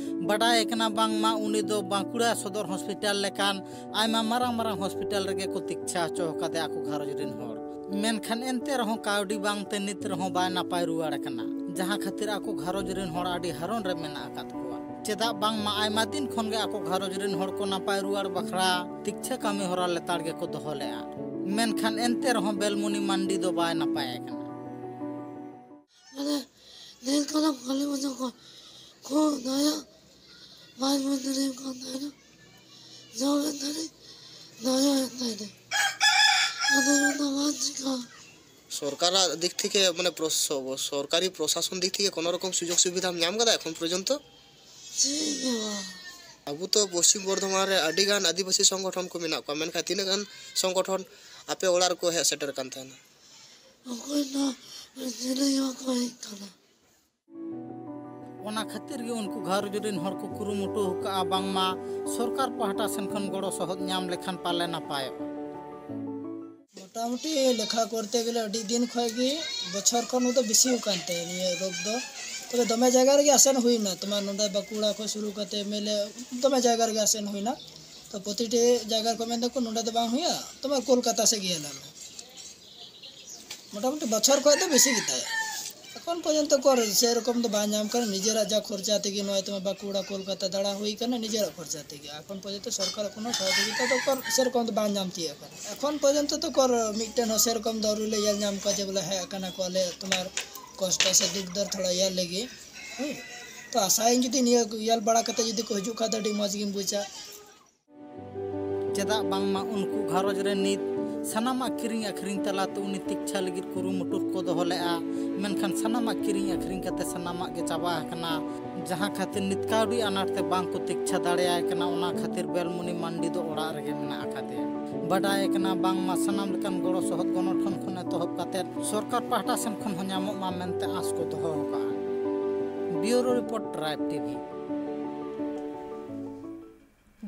ᱵᱟᱰᱟᱭ ᱟᱠᱟᱱᱟ ᱵᱟᱝᱢᱟ ᱩᱱᱤ ᱫᱚ ᱵᱟᱸᱠᱩᱲᱟ ᱥᱚᱫᱚᱨ ᱦᱚᱥᱯᱤᱴᱟᱞ ᱞᱮᱠᱟᱱ ᱟᱭᱢᱟ ᱢᱟᱨᱟᱝ ᱢᱟᱨᱟᱝ ᱦᱚᱥᱯᱤᱴᱟᱞ ᱨᱮᱜᱮ ᱠᱚ ᱛᱤᱠᱪᱷᱟ ᱦᱚᱪᱚ ᱟᱠᱟᱫᱮ ᱟᱠᱚ ᱜᱷᱟᱨᱚᱸᱡᱽ ᱨᱮᱱ ᱦᱚᱲ᱾ ᱢᱮᱱᱠᱷᱟᱱ ᱮᱱᱛᱮ ᱨᱮᱦᱚᱸ ᱠᱟᱹᱣᱰᱤ ᱵᱟᱝᱛᱮ ᱱᱤᱛ ᱨᱮᱦᱚᱸ ᱵᱟᱭ ᱱᱟᱯᱟᱭ ᱨᱩᱣᱟᱹᱲ ᱟᱠᱟᱱᱟ, ᱡᱟᱦᱟᱸ ᱠᱷᱟᱹᱛᱤᱨ ᱟᱠᱚ ᱜᱷᱟᱨᱚᱸᱡᱽ ᱨᱮᱱ ᱦᱚᱲ ᱟᱹᱰᱤ ᱦᱟᱨᱚᱱ ᱨᱮ ᱢᱮᱱᱟᱜ ᱟᱠᱟᱫ ᱠᱚᱣᱟ᱾ ᱪᱮᱫᱟᱜ ᱵᱟᱝᱢᱟ ᱟᱭᱢᱟ ᱫᱤᱱ ᱠᱷᱚᱱ ᱜᱮ ᱟᱠᱚ ᱜᱷᱟᱨᱚᱸᱡᱽ ᱨᱮᱱ ᱦᱚᱲ ᱠᱚ ᱱᱟᱯᱟᱭ ᱨᱩᱣᱟᱹᱲ ᱵᱟᱠᱷᱨᱟ ᱛᱤᱠᱪᱷᱟᱹ ᱠᱟᱹᱢᱤ ᱦᱚᱨᱟ ᱞᱮᱛᱟᱲ ᱜᱮᱠᱚ ᱫᱚᱦᱚ ᱞᱮᱫᱼᱟ᱾ ᱢᱮᱱᱠᱷᱟᱱ ᱮᱱᱛᱮ ᱨᱮᱦᱚᱸ ᱵᱮᱞᱢᱩᱱᱤ ᱢᱟᱱᱰᱤ ᱫᱚ ᱵᱟᱭ ᱱᱟᱯᱟᱭ ᱟᱠᱟᱱᱟ᱾ ᱢᱟᱱᱮ ᱫᱤᱱ ᱠᱟᱞᱚᱢ ᱠᱟᱹᱞᱤ ᱯᱩᱡᱟᱹ ᱠᱚ ᱠᱷᱩᱵ ᱫᱟᱭᱟ ᱵᱟᱭ ᱵᱩᱡᱽ ᱫᱟᱲᱮᱭᱟᱜ ᱠᱟᱱ ᱛᱟᱦᱮᱱᱟ᱾ ᱡᱚᱢᱮᱫ ᱛᱟᱦᱮᱱᱟᱹᱧ, ᱫᱟᱭᱟᱭᱮᱫ ᱛᱟᱦᱮᱱᱟᱹᱧ᱾ ᱟᱫᱚ ᱢᱮᱱᱫᱟ ᱵᱟᱝ ᱪᱤᱠᱟ᱾ ᱥᱚᱨᱠᱟᱨᱟᱜ ᱫᱤᱠ ᱛᱷᱮᱠᱮ, ᱢᱟᱱᱮ, ᱯᱨᱚᱥ-, ᱥᱚᱨᱠᱟᱨᱤ ᱯᱨᱚᱥᱟᱥᱚᱱ ᱫᱤᱠ ᱛᱷᱮᱠᱮ ᱠᱳᱱᱳ ᱨᱚᱠᱚᱢ ᱥᱩᱡᱳᱜᱽ ᱥᱩᱵᱤᱫᱷᱟᱢ ᱧᱟᱢ ᱠᱟᱫᱟ ᱮᱠᱷᱚᱱ ᱯᱚᱨᱡᱚᱱᱛᱚ? ᱪᱮᱫ ᱜᱮ ᱵᱟᱝ᱾ ᱟᱵᱚ ᱛᱚ ᱯᱚᱥᱪᱤᱢ ᱵᱚᱨᱫᱷᱚᱢᱟᱱ ᱨᱮ ᱟᱹᱰᱤ ᱜᱟᱱ ᱟᱹᱫᱤᱵᱟᱹᱥᱤ ᱥᱚᱝᱜᱚᱴᱷᱚᱱ ᱠᱚ ᱢᱮᱱᱟᱜ ᱠᱚᱣᱟ, ᱢᱮᱱᱠᱷᱟᱱ ᱛᱤᱱᱟᱹᱜ ᱜᱟᱱ ᱥᱚᱝᱜᱚᱴᱷᱚᱱ ᱟᱯᱮ ᱚᱲᱟᱜ ᱨᱮᱠᱚ ᱦᱮᱡ ᱥᱮᱴᱮᱨ ᱠᱟᱱ ᱛᱟᱦᱮᱱᱟ? ᱚᱠᱚᱭ ᱫᱚ ᱪᱤᱞᱤ ᱦᱚᱸ ᱵᱟᱠᱚ ᱦᱮᱡ ᱠᱟᱱᱟ᱾ ᱚᱱᱟ ᱠᱷᱟᱹᱛᱤᱨ ᱜᱮ ᱩᱱᱠᱩ ᱜᱷᱟᱨᱚᱸᱡᱽ ᱨᱮᱱ ᱦᱚᱲ ᱠᱚ ᱠᱩᱨᱩᱢᱩᱴᱩ ᱟᱠᱟᱫᱼᱟ, ᱵᱟᱝᱢᱟ ᱥᱚᱨᱠᱟᱨ ᱯᱟᱦᱴᱟ ᱥᱮᱱ ᱠᱷᱚᱱ ᱜᱚᱲᱚ ᱥᱚᱦᱚᱫ ᱧᱟᱢ ᱞᱮᱠᱷᱟᱱ ᱯᱟᱞᱮ ᱱᱟᱯᱟᱭᱚᱜᱼᱟ᱾ ᱢᱚᱴᱟᱢᱩᱴᱤ ᱞᱮᱠᱷᱟ ᱠᱚᱨᱛᱮ ᱜᱮᱞᱮ ᱟᱹᱰᱤ ᱫᱤᱱ ᱠᱷᱚᱱ ᱜᱮ, ᱵᱚᱪᱷᱚᱨ ᱠᱷᱚᱱ ᱫᱚ ᱵᱮᱥᱤ ᱟᱠᱟᱱ ᱛᱟᱭᱟ ᱱᱤᱭᱟᱹ ᱨᱳᱜᱽ ᱫᱚ᱾ ᱛᱚᱵᱮ ᱫᱚᱢᱮ ᱡᱟᱭᱜᱟ ᱨᱮᱜᱮ ᱟᱥᱮᱱ ᱦᱩᱭᱱᱟ, ᱛᱳᱢᱟᱨ ᱱᱚᱰᱮ ᱵᱟᱸᱠᱩᱲᱟ ᱠᱷᱚᱱ ᱥᱩᱨᱩ ᱠᱟᱛᱮ ᱢᱮᱞᱮ ᱫᱚᱢᱮ ᱡᱟᱭᱜᱟ ᱨᱮᱜᱮ ᱟᱥᱮᱱ ᱦᱩᱭᱱᱟ᱾ ᱛᱚ ᱯᱨᱚᱛᱤᱴᱤ ᱡᱟᱭᱜᱟ ᱨᱮᱠᱚ ᱢᱮᱱ ᱫᱟᱠᱚ ᱱᱚᱰᱮ ᱫᱚ ᱵᱟᱝ ᱦᱩᱭᱩᱜᱼᱟ, ᱛᱳᱢᱟᱨ ᱠᱳᱞᱠᱟᱛᱟ ᱥᱮᱫ ᱜᱮ ᱧᱮᱞ ᱢᱮ᱾ ᱢᱚᱴᱟᱢᱩᱴᱤ ᱵᱚᱪᱷᱚᱨ ᱠᱷᱚᱱ ᱫᱚ ᱵᱮᱥᱤ ᱜᱮᱛᱟᱭᱟ᱾ ᱮᱠᱷᱚᱱ ᱯᱚᱨᱡᱚᱱᱛᱚ ᱠᱚ ᱥᱮᱨᱚᱠᱚᱢ ᱫᱚ ᱵᱟᱝ ᱧᱟᱢ ᱠᱟᱱᱟ, ᱱᱤᱡᱮᱨᱟᱜ ᱡᱟ ᱠᱷᱚᱨᱪᱟ ᱛᱮᱜᱮ ᱱᱚᱜᱼᱚᱭ ᱛᱳᱢᱟᱨ ᱵᱟᱸᱠᱩᱲᱟ ᱠᱳᱞᱠᱟᱛᱟ ᱫᱟᱬᱟ ᱦᱩᱭ ᱠᱟᱱᱟ ᱱᱤᱡᱮᱨᱟᱜ ᱠᱷᱚᱨᱪᱟ ᱛᱮᱜᱮ᱾ ᱮᱠᱷᱚᱱ ᱯᱚᱨᱡᱚᱱᱛᱚ ᱥᱚᱨᱠᱟᱨ ᱠᱳᱱᱳ ᱥᱚᱦᱚᱡᱳᱜᱤᱛᱟ ᱫᱚ ᱚᱠᱚᱨ ᱥᱮᱨᱚᱠᱚᱢ ᱫᱚ ᱵᱟᱝ ᱧᱟᱢ ᱛᱤᱭᱳᱜ ᱟᱠᱟᱱᱟ᱾ ᱮᱠᱷᱚᱱ ᱯᱚᱨᱡᱚᱱᱛᱚ ᱛᱚ ᱚᱠᱚᱨ ᱢᱤᱫᱴᱮᱱ ᱦᱚᱸ ᱥᱮᱨᱚᱠᱚᱢ ᱫᱚ ᱟᱹᱣᱨᱤ ᱞᱮ ᱧᱮᱞ ᱧᱟᱢ ᱠᱚᱣᱟ ᱡᱮ ᱵᱚᱞᱮ ᱦᱮᱡ ᱟᱠᱟᱱᱟ ᱠᱚ ᱟᱞᱮ ᱛᱳᱢᱟᱨ ᱠᱚᱥᱴᱚ ᱥᱮ ᱫᱩᱠ ᱫᱚᱨ ᱛᱷᱚᱲᱟ ᱧᱮᱞ ᱞᱟᱹᱜᱤᱫ᱾ ᱦᱮᱸ, ᱛᱚ ᱟᱥᱟᱭᱟᱹᱧ ᱡᱩᱫᱤ ᱱᱤᱭᱟᱹ ᱧᱮᱞ ᱵᱟᱲᱟ ᱠᱟᱛᱮ ᱡᱩᱫᱤ ᱠᱚ ᱦᱤᱡᱩᱜ ᱠᱷᱟᱱ ᱫᱚ ᱟᱹᱰᱤ ᱢᱚᱡᱽ ᱜᱤᱧ ᱵᱩᱡᱟ᱾ ᱪᱮᱫᱟᱜ ᱵᱟᱝᱢᱟ ᱩᱱᱠᱩ ᱜᱷᱟᱨᱚᱸᱡᱽ ᱨᱮ ᱱᱤᱛ ᱥᱟᱱᱟᱢᱟᱜ ᱠᱤᱨᱤᱧ ᱟᱹᱠᱷᱨᱤᱧ ᱛᱟᱞᱟᱛᱮ ᱩᱱᱤ ᱛᱤᱠᱪᱷᱟ ᱞᱟᱹᱜᱤᱫ ᱠᱩᱨᱩᱢᱩᱴᱩ ᱠᱚ ᱫᱚᱦᱚ ᱞᱮᱫᱼᱟ, ᱢᱮᱱᱠᱷᱟᱱ ᱥᱟᱱᱟᱢᱟᱜ ᱠᱤᱨᱤᱧ ᱟᱹᱠᱷᱨᱤᱧ ᱠᱟᱛᱮ ᱥᱟᱱᱟᱢᱟᱜ ᱜᱮ ᱪᱟᱵᱟ ᱟᱠᱟᱱᱟ, ᱡᱟᱦᱟᱸ ᱠᱷᱟᱹᱛᱤᱨ ᱱᱤᱛ ᱠᱟᱹᱣᱰᱤ ᱟᱱᱟᱴ ᱛᱮ ᱵᱟᱝ ᱠᱚ ᱛᱤᱠᱪᱷᱟ ᱫᱟᱲᱮᱭᱟᱭ ᱠᱟᱱᱟ᱾ ᱚᱱᱟ ᱠᱷᱟᱹᱛᱤᱨ ᱵᱮᱞᱢᱩᱱᱤ ᱢᱟᱱᱰᱤ ᱫᱚ ᱚᱲᱟᱜ ᱨᱮᱜᱮ ᱢᱮᱱᱟᱜ ᱟᱠᱟᱫᱮᱭᱟ᱾ ᱵᱟᱰᱟᱭ ᱟᱠᱟᱱᱟ ᱵᱟᱝᱢᱟ ᱥᱟᱱᱟᱢ ᱞᱮᱠᱟᱱ ᱜᱚᱲᱚ ᱥᱚᱦᱚᱫ ᱜᱚᱱᱚᱴᱷᱚᱱ ᱠᱷᱚᱱ ᱮᱛᱚᱦᱚᱵ ᱠᱟᱛᱮ ᱥᱚᱨᱠᱟᱨ ᱯᱟᱦᱴᱟ ᱥᱮᱱ ᱠᱷᱚᱱ ᱦᱚᱸ ᱧᱟᱢᱚᱜ ᱢᱟ ᱢᱮᱱᱛᱮ ᱟᱸᱥ ᱠᱚ ᱫᱚᱦᱚ ᱟᱠᱟᱫᱼᱟ᱾ ᱵᱤᱭᱩᱨᱳ ᱨᱤᱯᱳᱨᱴ, ᱴᱨᱟᱭᱤᱵᱽ ᱴᱤᱵᱷᱤ᱾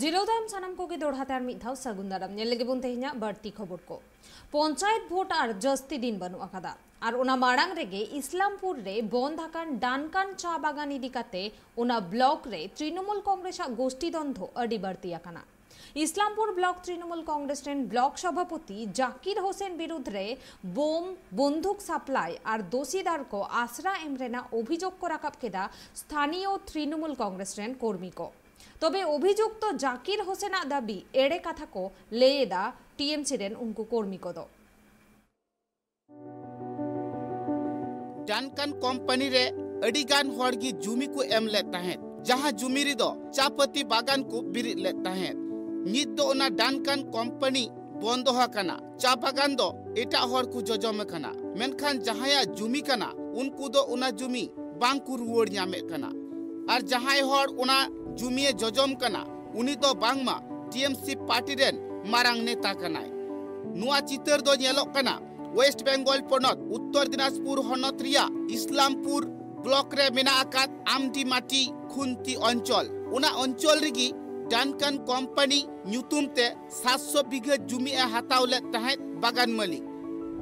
ᱡᱤᱨᱟᱹᱣ ᱛᱟᱭᱚᱢ ᱥᱟᱱᱟᱢ ᱠᱚᱜᱮ ᱫᱚᱲᱦᱟ ᱛᱮ ᱟᱨ ᱢᱤᱫ ᱫᱷᱟᱣ ᱥᱟᱹᱜᱩᱱ ᱫᱟᱨᱟᱢ᱾ ᱧᱮᱞ ᱞᱮᱜᱮ ᱵᱚᱱ ᱛᱮᱦᱮᱧᱟᱜ ᱵᱟᱹᱲᱛᱤ ᱠᱷᱚᱵᱚᱨ ᱠᱚ᱾ ᱯᱚᱧᱪᱟᱭᱮᱛ ᱵᱷᱳᱴ ᱟᱨ ᱡᱟᱹᱥᱛᱤ ᱫᱤᱱ ᱵᱟᱹᱱᱩᱜ ᱟᱠᱟᱫᱟ, ᱟᱨ ᱚᱱᱟ ᱢᱟᱲᱟᱝ ᱨᱮᱜᱮ ᱤᱥᱞᱟᱢᱯᱩᱨ ᱨᱮ ᱵᱚᱱᱫ ᱟᱠᱟᱱ ᱰᱟᱱᱠᱟᱱ ᱪᱟ ᱵᱟᱜᱟᱱ ᱤᱫᱤ ᱠᱟᱛᱮ ᱚᱱᱟ ᱵᱞᱚᱠ ᱨᱮ ᱛᱨᱤᱱᱚᱢᱩᱞ ᱠᱚᱝᱜᱨᱮᱥ ᱟᱜ ᱜᱳᱥᱴᱤ ᱫᱚᱱᱫᱷᱚ ᱟᱹᱰᱤ ᱵᱟᱹᱲᱛᱤ ᱟᱠᱟᱱᱟ᱾ ᱤᱥᱞᱟᱢᱯᱩᱨ ᱵᱞᱚᱠ ᱛᱨᱤᱱᱚᱢᱩᱞ ᱠᱚᱝᱜᱨᱮᱥ ᱨᱮᱱ ᱵᱞᱚᱠ ᱥᱚᱵᱷᱟᱯᱚᱛᱤ ᱡᱟᱠᱤᱨ ᱦᱳᱥᱮᱱ ᱵᱤᱨᱩᱫᱷ ᱨᱮ ᱵᱳᱢ, ᱵᱚᱱᱫᱷᱩᱠ ᱥᱟᱯᱞᱟᱭ ᱟᱨ ᱫᱳᱥᱤᱫᱟᱨ ᱠᱚ ᱟᱥᱨᱟ ᱮᱢ ᱨᱮᱱᱟᱜ ᱚᱵᱷᱤᱡᱳᱜᱽ ᱠᱚ ᱨᱟᱠᱟᱵ ᱠᱮᱫᱟ ᱥᱛᱷᱟᱱᱤᱭᱚ ᱛᱨᱤᱱᱚᱢᱩᱞ ᱠᱚᱝᱜᱨᱮᱥ ᱨᱮᱱ ᱠᱚᱨᱢᱤ ᱠᱚ᱾ ᱛᱚᱵᱮ ᱚᱵᱷᱤᱡᱩᱠᱛᱚ ᱡᱟᱠᱤᱨ ᱦᱳᱥᱮᱱᱟᱜ ᱫᱟᱹᱵᱤ ᱮᱲᱮ ᱠᱟᱛᱷᱟ ᱠᱚ ᱞᱟᱹᱭ ᱮᱫᱟ ᱴᱤᱮᱢᱥᱤ ᱨᱮᱱ ᱩᱱᱠᱩ ᱠᱚᱨᱢᱤ ᱠᱚᱫᱚ᱾ ᱰᱟᱱᱠᱟᱱ ᱠᱳᱢᱯᱟᱱᱤ ᱨᱮ ᱟᱹᱰᱤ ᱜᱟᱱ ᱦᱚᱲ ᱜᱮ ᱡᱩᱢᱤ ᱠᱚ ᱮᱢ ᱞᱮᱫ ᱛᱟᱦᱮᱸᱫ, ᱡᱟᱦᱟᱸ ᱡᱩᱢᱤ ᱨᱮᱫᱚ ᱪᱟ ᱯᱟᱹᱛᱤ ᱵᱟᱜᱟᱱ ᱠᱚ ᱵᱤᱨᱤᱫ ᱞᱮᱫ ᱛᱟᱦᱮᱸᱫ᱾ ᱱᱤᱛ ᱫᱚ ᱚᱱᱟ ᱰᱟᱱᱠᱟᱱ ᱠᱳᱢᱯᱟᱱᱤ ᱵᱚᱱᱫᱚ ᱟᱠᱟᱱᱟ᱾ ᱪᱟ ᱵᱟᱜᱟᱱ ᱫᱚ ᱮᱴᱟᱜ ᱦᱚᱲ ᱠᱚ ᱡᱚᱡᱚᱢ ᱟᱠᱟᱱᱟ, ᱢᱮᱱᱠᱷᱟᱱ ᱡᱟᱦᱟᱸᱭᱟᱜ ᱡᱩᱢᱤ ᱠᱟᱱᱟ, ᱩᱱᱠᱩ ᱫᱚ ᱚᱱᱟ ᱡᱩᱢᱤ ᱵᱟᱝ ᱠᱚ ᱨᱩᱣᱟᱹᱲ ᱧᱟᱢᱮᱫ ᱠᱟᱱᱟ᱾ ᱟᱨ ᱡᱟᱦᱟᱸᱭ ᱦᱚᱲ ᱚᱱᱟ ᱡᱩᱢᱤᱭᱮ ᱡᱚᱡᱚᱢ ᱠᱟᱱᱟ, ᱩᱱᱤ ᱫᱚ ᱵᱟᱝᱢᱟ ᱴᱤᱮᱢᱥᱤ ᱯᱟᱨᱴᱤ ᱨᱮᱱ ᱢᱟᱨᱟᱝ ᱱᱮᱛᱟ ᱠᱟᱱᱟᱭ᱾ ᱱᱚᱣᱟ ᱪᱤᱛᱟᱹᱨ ᱫᱚ ᱧᱮᱞᱚᱜ ᱠᱟᱱᱟ ᱳᱭᱮᱥᱴ ᱵᱮᱝᱜᱚᱞ ᱯᱚᱱᱚᱛ ᱩᱛᱛᱚᱨ ᱫᱤᱱᱟᱡᱽᱯᱩᱨ ᱦᱚᱱᱚᱛ ᱨᱮᱭᱟᱜ ᱤᱥᱞᱟᱢᱯᱩᱨ ᱵᱞᱚᱠ ᱨᱮ ᱢᱮᱱᱟᱜ ᱟᱠᱟᱫ ᱟᱢᱰᱤᱢᱟᱴᱤ ᱠᱷᱩᱱᱛᱤ ᱚᱧᱪᱚᱞ᱾ ᱚᱱᱟ ᱚᱧᱪᱚᱞ ᱨᱮᱜᱮ ᱰᱟᱱᱠᱟᱱ ᱠᱚᱢᱯᱟᱱᱤ ᱧᱩᱛᱩᱢ ᱛᱮ ᱥᱟᱛᱥᱚ ᱵᱤᱜᱷᱟᱹ ᱡᱩᱢᱤ ᱮ ᱦᱟᱛᱟᱣ ᱞᱮᱫ ᱛᱟᱦᱮᱸᱫ ᱵᱟᱜᱟᱱ ᱢᱟᱹᱞᱤᱠ᱾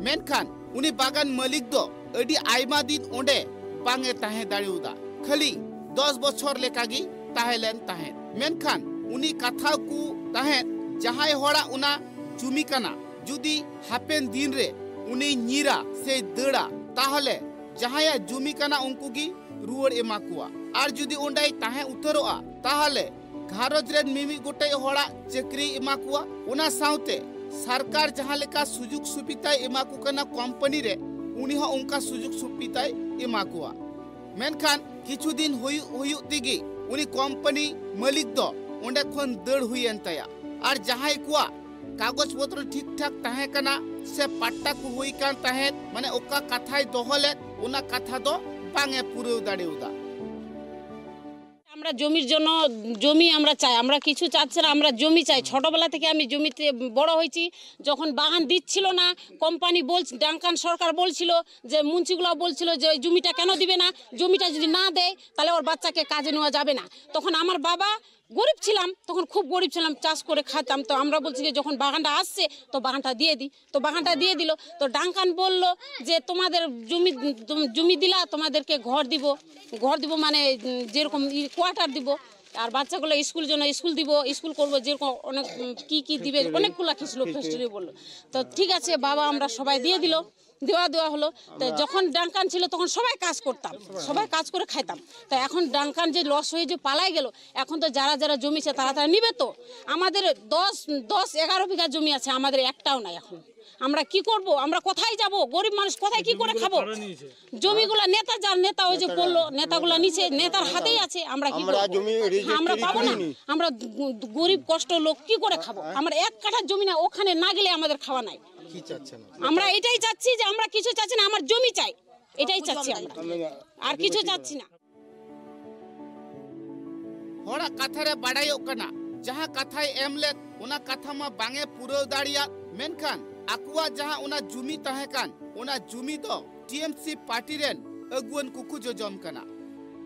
ᱢᱮᱱᱠᱷᱟᱱ ᱩᱱᱤ ᱵᱟᱜᱟᱱ ᱢᱟᱹᱞᱤᱠ ᱫᱚ ᱟᱹᱰᱤ ᱟᱭᱢᱟ ᱫᱤᱱ ᱚᱸᱰᱮ ᱵᱟᱝ ᱮ ᱛᱟᱦᱮᱸ ᱫᱟᱲᱮᱭᱟᱫᱟ, ᱠᱷᱟᱹᱞᱤ ᱫᱚᱥ ᱵᱚᱪᱷᱚᱨ ᱞᱮᱠᱟᱜᱮ ᱛᱟᱦᱮᱸ ᱞᱮᱱ ᱛᱟᱦᱮᱸᱫ᱾ ᱢᱮᱱᱠᱷᱟᱱ ᱩᱱᱤ ᱠᱟᱛᱷᱟ ᱠᱚ ᱛᱟᱦᱮᱸᱫ, ᱡᱟᱦᱟᱸᱭ ᱦᱚᱲᱟᱜ ᱚᱱᱟ ᱡᱩᱢᱤ ᱠᱟᱱᱟ, ᱡᱩᱫᱤ ᱦᱟᱯᱮᱱ ᱫᱤᱱ ᱨᱮ ᱩᱱᱤ ᱧᱤᱨᱟ ᱥᱮ ᱫᱟᱹᱲᱟ, ᱛᱟᱦᱚᱞᱮ ᱡᱟᱦᱟᱸᱭᱟᱜ ᱡᱩᱢᱤ ᱠᱟᱱᱟ ᱩᱱᱠᱩ ᱜᱮ ᱨᱩᱣᱟᱹᱲ ᱮᱢᱟ ᱠᱚᱣᱟ᱾ ᱟᱨ ᱡᱩᱫᱤ ᱚᱸᱰᱮᱭ ᱛᱟᱦᱮᱸ ᱩᱛᱟᱹᱨᱚᱜᱼᱟ, ᱛᱟᱦᱚᱞᱮ ᱜᱷᱟᱨᱚᱸᱡᱽ ᱨᱮᱱ ᱢᱤᱢᱤᱫ ᱜᱚᱴᱮᱡ ᱦᱚᱲᱟᱜ ᱪᱟᱹᱠᱨᱤᱭ ᱮᱢᱟ ᱠᱚᱣᱟ᱾ ᱚᱱᱟ ᱥᱟᱶᱛᱮ ᱥᱚᱨᱠᱟᱨ ᱡᱟᱦᱟᱸ ᱞᱮᱠᱟ ᱥᱩᱡᱳᱜᱽ ᱥᱩᱵᱤᱫᱷᱟᱭ ᱮᱢᱟ ᱠᱚ ᱠᱟᱱᱟ ᱠᱳᱢᱯᱟᱱᱤ ᱨᱮ, ᱩᱱᱤ ᱦᱚᱸ ᱚᱱᱠᱟ ᱥᱩᱡᱳᱜᱽ ᱥᱩᱵᱤᱫᱷᱟᱭ ᱮᱢᱟ ᱠᱚᱣᱟ᱾ ᱢᱮᱱᱠᱷᱟᱱ ᱠᱤᱪᱷᱩ ᱫᱤᱱ ᱦᱩᱭᱩᱜ ᱦᱩᱭᱩᱜ ᱛᱮᱜᱮ ᱩᱱᱤ ᱠᱳᱢᱯᱟᱱᱤ ᱢᱟᱹᱞᱤᱠ ᱫᱚ ᱚᱸᱰᱮ ᱠᱷᱚᱱ ᱫᱟᱹᱲ ᱦᱩᱭᱮᱱ ᱛᱟᱭᱟ᱾ ᱟᱨ ᱡᱟᱦᱟᱸᱭ ᱠᱚᱣᱟᱜ ᱠᱟᱜᱚᱡᱽ ᱯᱚᱛᱨᱚ ᱴᱷᱤᱠ ᱴᱷᱟᱠ ᱛᱟᱦᱮᱸ ᱠᱟᱱᱟ ᱥᱮ ᱯᱟᱴᱴᱟ ᱠᱚ ᱦᱩᱭ ᱠᱟᱱ ᱛᱟᱦᱮᱸᱫ, ᱢᱟᱱᱮ ᱚᱠᱟ ᱠᱟᱛᱷᱟᱭ ᱫᱚᱦᱚ ᱞᱮᱫ, ᱚᱱᱟ ᱠᱟᱛᱷᱟ ᱫᱚ ᱵᱟᱝ ᱮ ᱯᱩᱨᱟᱹᱣ ᱫᱟᱲᱮᱭᱟᱫᱟ᱾ আমরা জমির জন্য, জমি আমরা চাই, আমরা কিছু চাচ্ছি না, আমরা জমি চাই। ছোটবেলা থেকে আমি জমিতে বড় হয়েছি। যখন বাগান দিচ্ছিল না, কোম্পানি বল, ডাঙ্কান সরকার বলছিল, যে মুন্সিগুলা বলছিল যে ওই জমিটা কেন দিবে না, জমিটা যদি না দেয় তাহলে ওর বাচ্চাকে কাজে নেওয়া যাবে না। তখন আমার বাবা, গরিব ছিলাম, তখন খুব গরিব ছিলাম, চাষ করে খেতাম। তো আমরা বলছি যে যখন বাগানটা আসছে তো বাগানটা দিয়ে দিই। তো বাগানটা দিয়ে দিল। তো ডাঙ্কান বলল যে তোমাদের জমি, জমি দিলা, তোমাদেরকে ঘর দিব, ঘর দিব মানে যেরকম কোয়ার্টার দিব, আর বাচ্চাগুলো স্কুল জন্য স্কুল দিব, স্কুল করব, যেরকম অনেক কি কি দিবে, অনেকগুলা কিছু ফেসিলিটি বললো। তো ঠিক আছে বাবা, আমরা সবাই দিয়ে দিল, দেওয়া দেওয়া হলো। তো যখন ডাঙ্কান ছিল তখন সবাই কাজ করতাম, সবাই কাজ করে খাইতাম। তো এখন ডাঙ্কান যে লস হয়ে যে পালাই গেল, এখন তো যারা যারা জমি আছে তারা তারা নিবে তো। আমাদের দশ দশ এগারো বিঘা জমি আছে, আমাদের একটাও নাই এখন। আমরা কি করব? আমরা কোথায় যাব? গরিব মানুষ কোথায় কি করে খাবো? জমিগুলা নেতা, যার নেতা ওই যে বললো, নেতাগুলা নিচে নেতার হাতেই আছে। আমরা কি করব? আমরা পাবো না। আমরা গরিব কষ্ট লোক কি করে খাবো? আমরা এক কাঠা জমি না, ওখানে না গেলে আমাদের খাওয়া নাই। আমরা এটাই চাচ্ছি যে আমরা কিছু চাচ্ছি না, আমার জমি চাই, এটাই চাচ্ছি আমরা, আর কিছু চাচ্ছি না। ᱦᱚᱲᱟᱜ ᱠᱟᱛᱷᱟ ᱨᱮ ᱵᱟᱰᱟᱭᱚᱜ ᱠᱟᱱᱟ, ᱡᱟᱦᱟᱸ ᱠᱟᱛᱷᱟᱭ ᱮᱢ ᱞᱮᱫ, ᱚᱱᱟ ᱠᱟᱛᱷᱟ ᱢᱟ ᱵᱟᱝ ᱮ ᱯᱩᱨᱟᱹᱣ ᱫᱟᱲᱮᱭᱟᱫ, ᱢᱮᱱᱠᱷᱟᱱ ᱟᱠᱚᱣᱟᱜ ᱡᱟᱦᱟᱸ ᱚᱱᱟ ᱡᱩᱢᱤ ᱛᱟᱦᱮᱸ ᱠᱟᱱ, ᱚᱱᱟ ᱡᱩᱢᱤ ᱫᱚ ᱴᱤᱮᱢᱥᱤ ᱯᱟᱨᱴᱤ ᱨᱮᱱ ᱟᱹᱜᱩᱣᱟᱹᱱ ᱠᱚᱠᱚ ᱡᱚᱡᱚᱢ ᱠᱟᱱᱟ᱾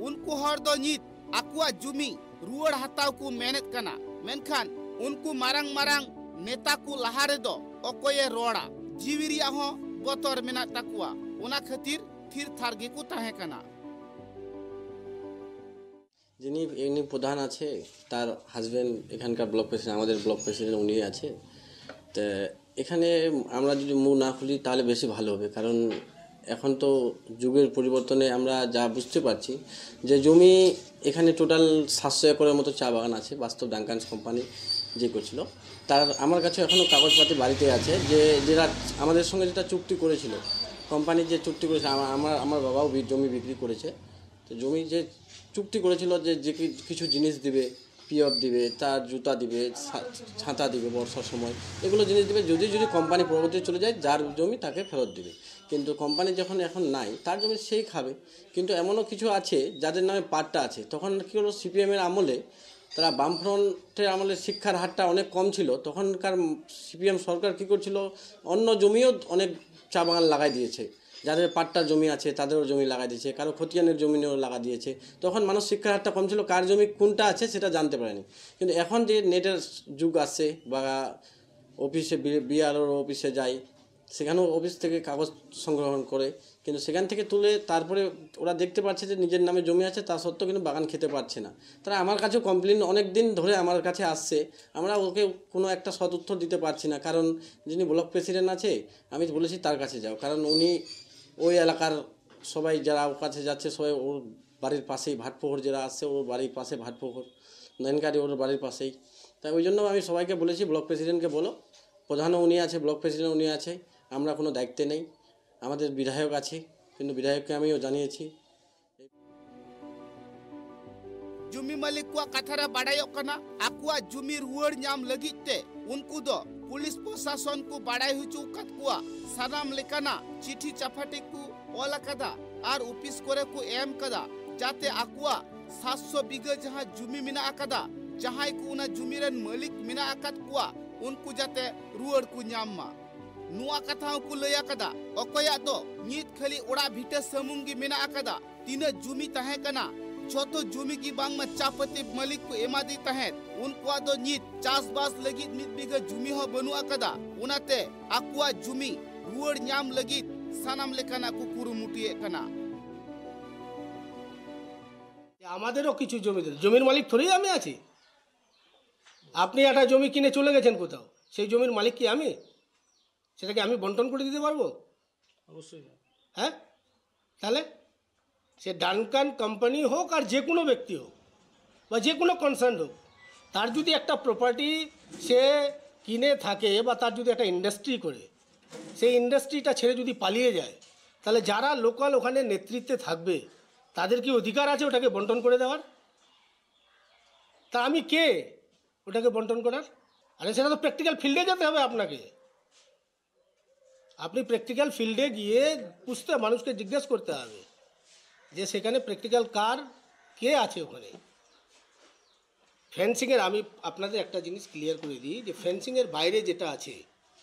ᱩᱱᱠᱩ ᱦᱚᱲ ᱫᱚ ᱱᱤᱛ ᱟᱠᱚᱣᱟᱜ ᱡᱩᱢᱤ ᱨᱩᱣᱟᱹᱲ ᱦᱟᱛᱟᱣ ᱠᱚ ᱢᱮᱱᱮᱫ ᱠᱟᱱᱟ, ᱢᱮᱱᱠᱷᱟᱱ ᱩᱱᱠᱩ ᱢᱟᱨᱟᱝ ᱢᱟᱨᱟᱝ ᱱᱮᱛᱟ ᱠᱚ ᱞᱟᱦᱟ ᱨᱮᱫᱚ ᱚᱠᱚᱭᱮ ᱨᱚᱲᱟ? ᱡᱤᱣᱤ ᱨᱮᱭᱟᱜ ᱦᱚᱸ ᱵᱚᱛᱚᱨ ᱢᱮᱱᱟᱜ ᱛᱟᱠᱚᱣᱟ, ᱚᱱᱟ ᱠᱷᱟᱹᱛᱤᱨ ᱛᱷᱤᱨ ᱛᱷᱟᱨ ᱜᱮᱠᱚ ᱛᱟᱦᱮᱸ ᱠᱟᱱᱟ᱾ যিনি এমনি প্রধান আছে, তার হাজব্যান্ড এখানকার ব্লক প্রেসিডেন্ট, আমাদের ব্লক প্রেসিডেন্ট উনি আছে। তো এখানে আমরা যদি মুখ না খুলি তাহলে বেশি ভালো হবে, কারণ এখন তো যুগের পরিবর্তনে আমরা যা বুঝতে পারছি যে জমি এখানে টোটাল সাতশো একরের মতো চা বাগান আছে, বাস্তব ডাঙ্কান্স কোম্পানি যে করছিল। তার আমার কাছে এখনও কাগজপাতি বাড়িতে আছে, যে যেটা আমাদের সঙ্গে যেটা চুক্তি করেছিল, কোম্পানি যে চুক্তি করেছিল, আমা- আমার আমার বাবাও বি- জমি বিক্রি করেছে। তো জমি যে চুক্তি করেছিল যে যে কি- কিছু জিনিস দিবে, পিয়ত দিবে, তার জুতা দিবে, ছা- ছাতা দিবে বর্ষার সময়, এগুলো জিনিস দিবে। যদি যদি কোম্পানি পরবর্তী চলে যায়, যার জমি তাকে ফেরত দিবে। কিন্তু কোম্পানি যখন এখন নাই, তার জমি সেই খাবে। কিন্তু এমনও কিছু আছে যাদের নামে পাট্টা আছে। তখন কী হলো, সিপিএমের আমলে, তারা বামফ্রন্টের আমলে শিক্ষার হারটা অনেক কম ছিল, তখনকার সিপিএম সরকার কী করছিল, অন্য জমিও অনেক চা বাগান লাগাই দিয়েছে। যাদের পাট্টার জমি আছে, তাদেরও জমি লাগাই দিয়েছে, কারো খতিয়ানের জমিও লাগা দিয়েছে। তখন মানুষ শিক্ষার হারটা কম ছিল, কার জমি কোনটা আছে সেটা জানতে পারেনি। কিন্তু এখন যে নেটের যুগ আসছে, বা অফিসে, বিআরওর অফিসে যাই, সেখানেও অফিস থেকে কাগজ সংগ্রহণ করে, কিন্তু সেখান থেকে তুলে তারপরে ওরা দেখতে পাচ্ছে যে নিজের নামে জমি আছে, তা সত্ত্বেও কিন্তু বাগান খেতে পারছে না। তারা আমার কাছেও কমপ্লেন অনেক দিন ধরে আমার কাছে আসছে, আমরা ওকে কোনো একটা সদুত্তর দিতে পারছি না। কারণ যিনি ব্লক প্রেসিডেন্ট আছে, আমি বলেছি তার কাছে যাও, কারণ উনি ওই এলাকার সবাই যারা ওর কাছে যাচ্ছে, সবাই ওর বাড়ির পাশেই ভাটপুকুর, যারা আসছে ওর বাড়ির পাশে ভাটপুকুর, নয়নকাটি ওর বাড়ির পাশেই। তাই ওই জন্য আমি সবাইকে বলেছি, ব্লক প্রেসিডেন্টকে বলো, প্রধানও উনি আছে, ব্লক প্রেসিডেন্ট উনি আছে, আমরা কোনো দায়িত্বে নেই। আমাদের বিধায়ক আছে, কিন্তু বিধায়ককে আমিও জানিয়েছি। ᱡᱩᱢᱤ ᱢᱟᱹᱞᱤᱠ ᱠᱚᱣᱟᱜ ᱠᱟᱛᱷᱟ ᱨᱮ ᱵᱟᱰᱟᱭᱚᱜ ᱠᱟᱱᱟ, ᱟᱠᱚᱣᱟᱜ ᱡᱩᱢᱤ ᱨᱩᱣᱟᱹᱲ ᱧᱟᱢ ᱞᱟᱹᱜᱤᱫ ᱛᱮ ᱩᱱᱠᱩ ᱫᱚ ᱯᱩᱞᱤᱥ ᱯᱨᱚᱥᱟᱥᱚᱱ ᱠᱚ ᱵᱟᱰᱟᱭ ᱦᱚᱪᱚ ᱟᱠᱟᱫ ᱠᱚᱣᱟ᱾ ᱥᱟᱱᱟᱢ ᱞᱮᱠᱟᱱᱟᱜ ᱪᱤᱴᱷᱤ ᱪᱟᱯᱷᱟᱴᱤ ᱠᱚ ᱚᱞ ᱟᱠᱟᱫᱟ ᱟᱨ ᱚᱯᱷᱤᱥ ᱠᱚᱨᱮ ᱠᱚ ᱮᱢ ᱠᱟᱫᱟ, ᱡᱟᱛᱮ ᱟᱠᱚᱣᱟᱜ ᱥᱟᱛᱥᱚ ᱵᱤᱜᱷᱟᱹ ᱡᱟᱦᱟᱸ ᱡᱩᱢᱤ ᱢᱮᱱᱟᱜ ᱟᱠᱟᱫᱟ, ᱡᱟᱦᱟᱸᱭ ᱠᱚ ᱚᱱᱟ ᱡᱩᱢᱤ ᱨᱮᱱ ᱢᱟᱹᱞᱤᱠ ᱢᱮᱱᱟᱜ ᱟᱠᱟᱫ ᱠᱚᱣᱟ, ᱩᱱᱠᱩ ᱡᱟᱛᱮ ᱨᱩᱣᱟᱹᱲ ᱠᱚ ᱧᱟᱢ ᱢᱟ᱾ ᱱᱚᱣᱟ ᱠᱟᱛᱷᱟ ᱦᱚᱸᱠᱚ ᱞᱟᱹᱭ ᱟᱠᱟᱫᱟ, ᱚᱠᱚᱭᱟᱜ ᱫᱚ ᱱᱤᱛ ᱠᱷᱟᱹᱞᱤ ᱚᱲᱟᱜ ᱵᱷᱤᱴᱟᱹ ᱥᱩᱢᱩᱝ ᱜᱮ ᱢᱮᱱᱟᱜ ᱟᱠᱟᱫᱟ, ᱛᱤᱱᱟᱹᱜ ᱡᱩᱢᱤ ᱛᱟᱦᱮᱸ ᱠᱟᱱᱟ, ᱡᱷᱚᱛᱚ ᱡᱩᱢᱤ ᱜᱮ ᱵᱟᱝᱢᱟ ᱪᱟ ᱯᱟᱹᱛᱤ ᱢᱟᱹᱞᱤᱠ ᱠᱚ ᱮᱢᱟᱫᱮ ᱛᱟᱦᱮᱸᱫ᱾ ᱩᱱᱠᱩᱣᱟᱜ ᱫᱚ ᱱᱤᱛ ᱪᱟᱥᱵᱟᱥ ᱞᱟᱹᱜᱤᱫ ᱢᱤᱫ ᱵᱤᱜᱷᱟᱹ ᱡᱩᱢᱤ ᱦᱚᱸ ᱵᱟᱹᱱᱩᱜ ᱟᱠᱟᱫᱟ᱾ ᱚᱱᱟᱛᱮ ᱟᱠᱚᱣᱟᱜ ᱡᱩᱢᱤ ᱨᱩᱣᱟᱹᱲ ᱧᱟᱢ ᱞᱟᱹᱜᱤᱫ ᱥᱟᱱᱟᱢ ᱞᱮᱠᱟᱱᱟᱜ ᱠᱚ ᱠᱩᱨᱩᱢᱩᱴᱩᱭᱮᱫ ᱠᱟᱱᱟ᱾ আমাদেরও কিছু জমি দিন। জমির মালিক থোড়েই আমি আছি। আপনি একটা জমি কিনে চলে গেছেন কোথাও, সেই জমির মালিক কি আমি? সেটাকে আমি বন্টন করে দিতে পারবো? অবশ্যই না। হ্যাঁ, তাহলে সে ডানকান কোম্পানি হোক আর যে কোনো ব্যক্তি হোক বা যে কোনো কনসার্ন হোক, তার যদি একটা প্রপার্টি সে কিনে থাকে বা তার যদি একটা ইন্ডাস্ট্রি করে, সেই ইন্ডাস্ট্রিটা ছেড়ে যদি পালিয়ে যায়, তাহলে যারা লোকাল ওখানে নেতৃত্বে থাকবে, তাদের কি অধিকার আছে ওটাকে বন্টন করে দেওয়ার? তা আমি কে ওটাকে বন্টন করার? আরে, সেটা তো প্র্যাকটিক্যাল ফিল্ডে যেতে হবে আপনাকে। আপনি প্র্যাকটিক্যাল ফিল্ডে গিয়ে বুঝতে, মানুষকে জিজ্ঞেস করতে হবে যে সেখানে প্র্যাকটিক্যাল কার, কে আছে ওখানে। ফেন্সিংয়ের, আমি আপনাদের একটা জিনিস ক্লিয়ার করে দিই যে ফেন্সিংয়ের বাইরে যেটা আছে,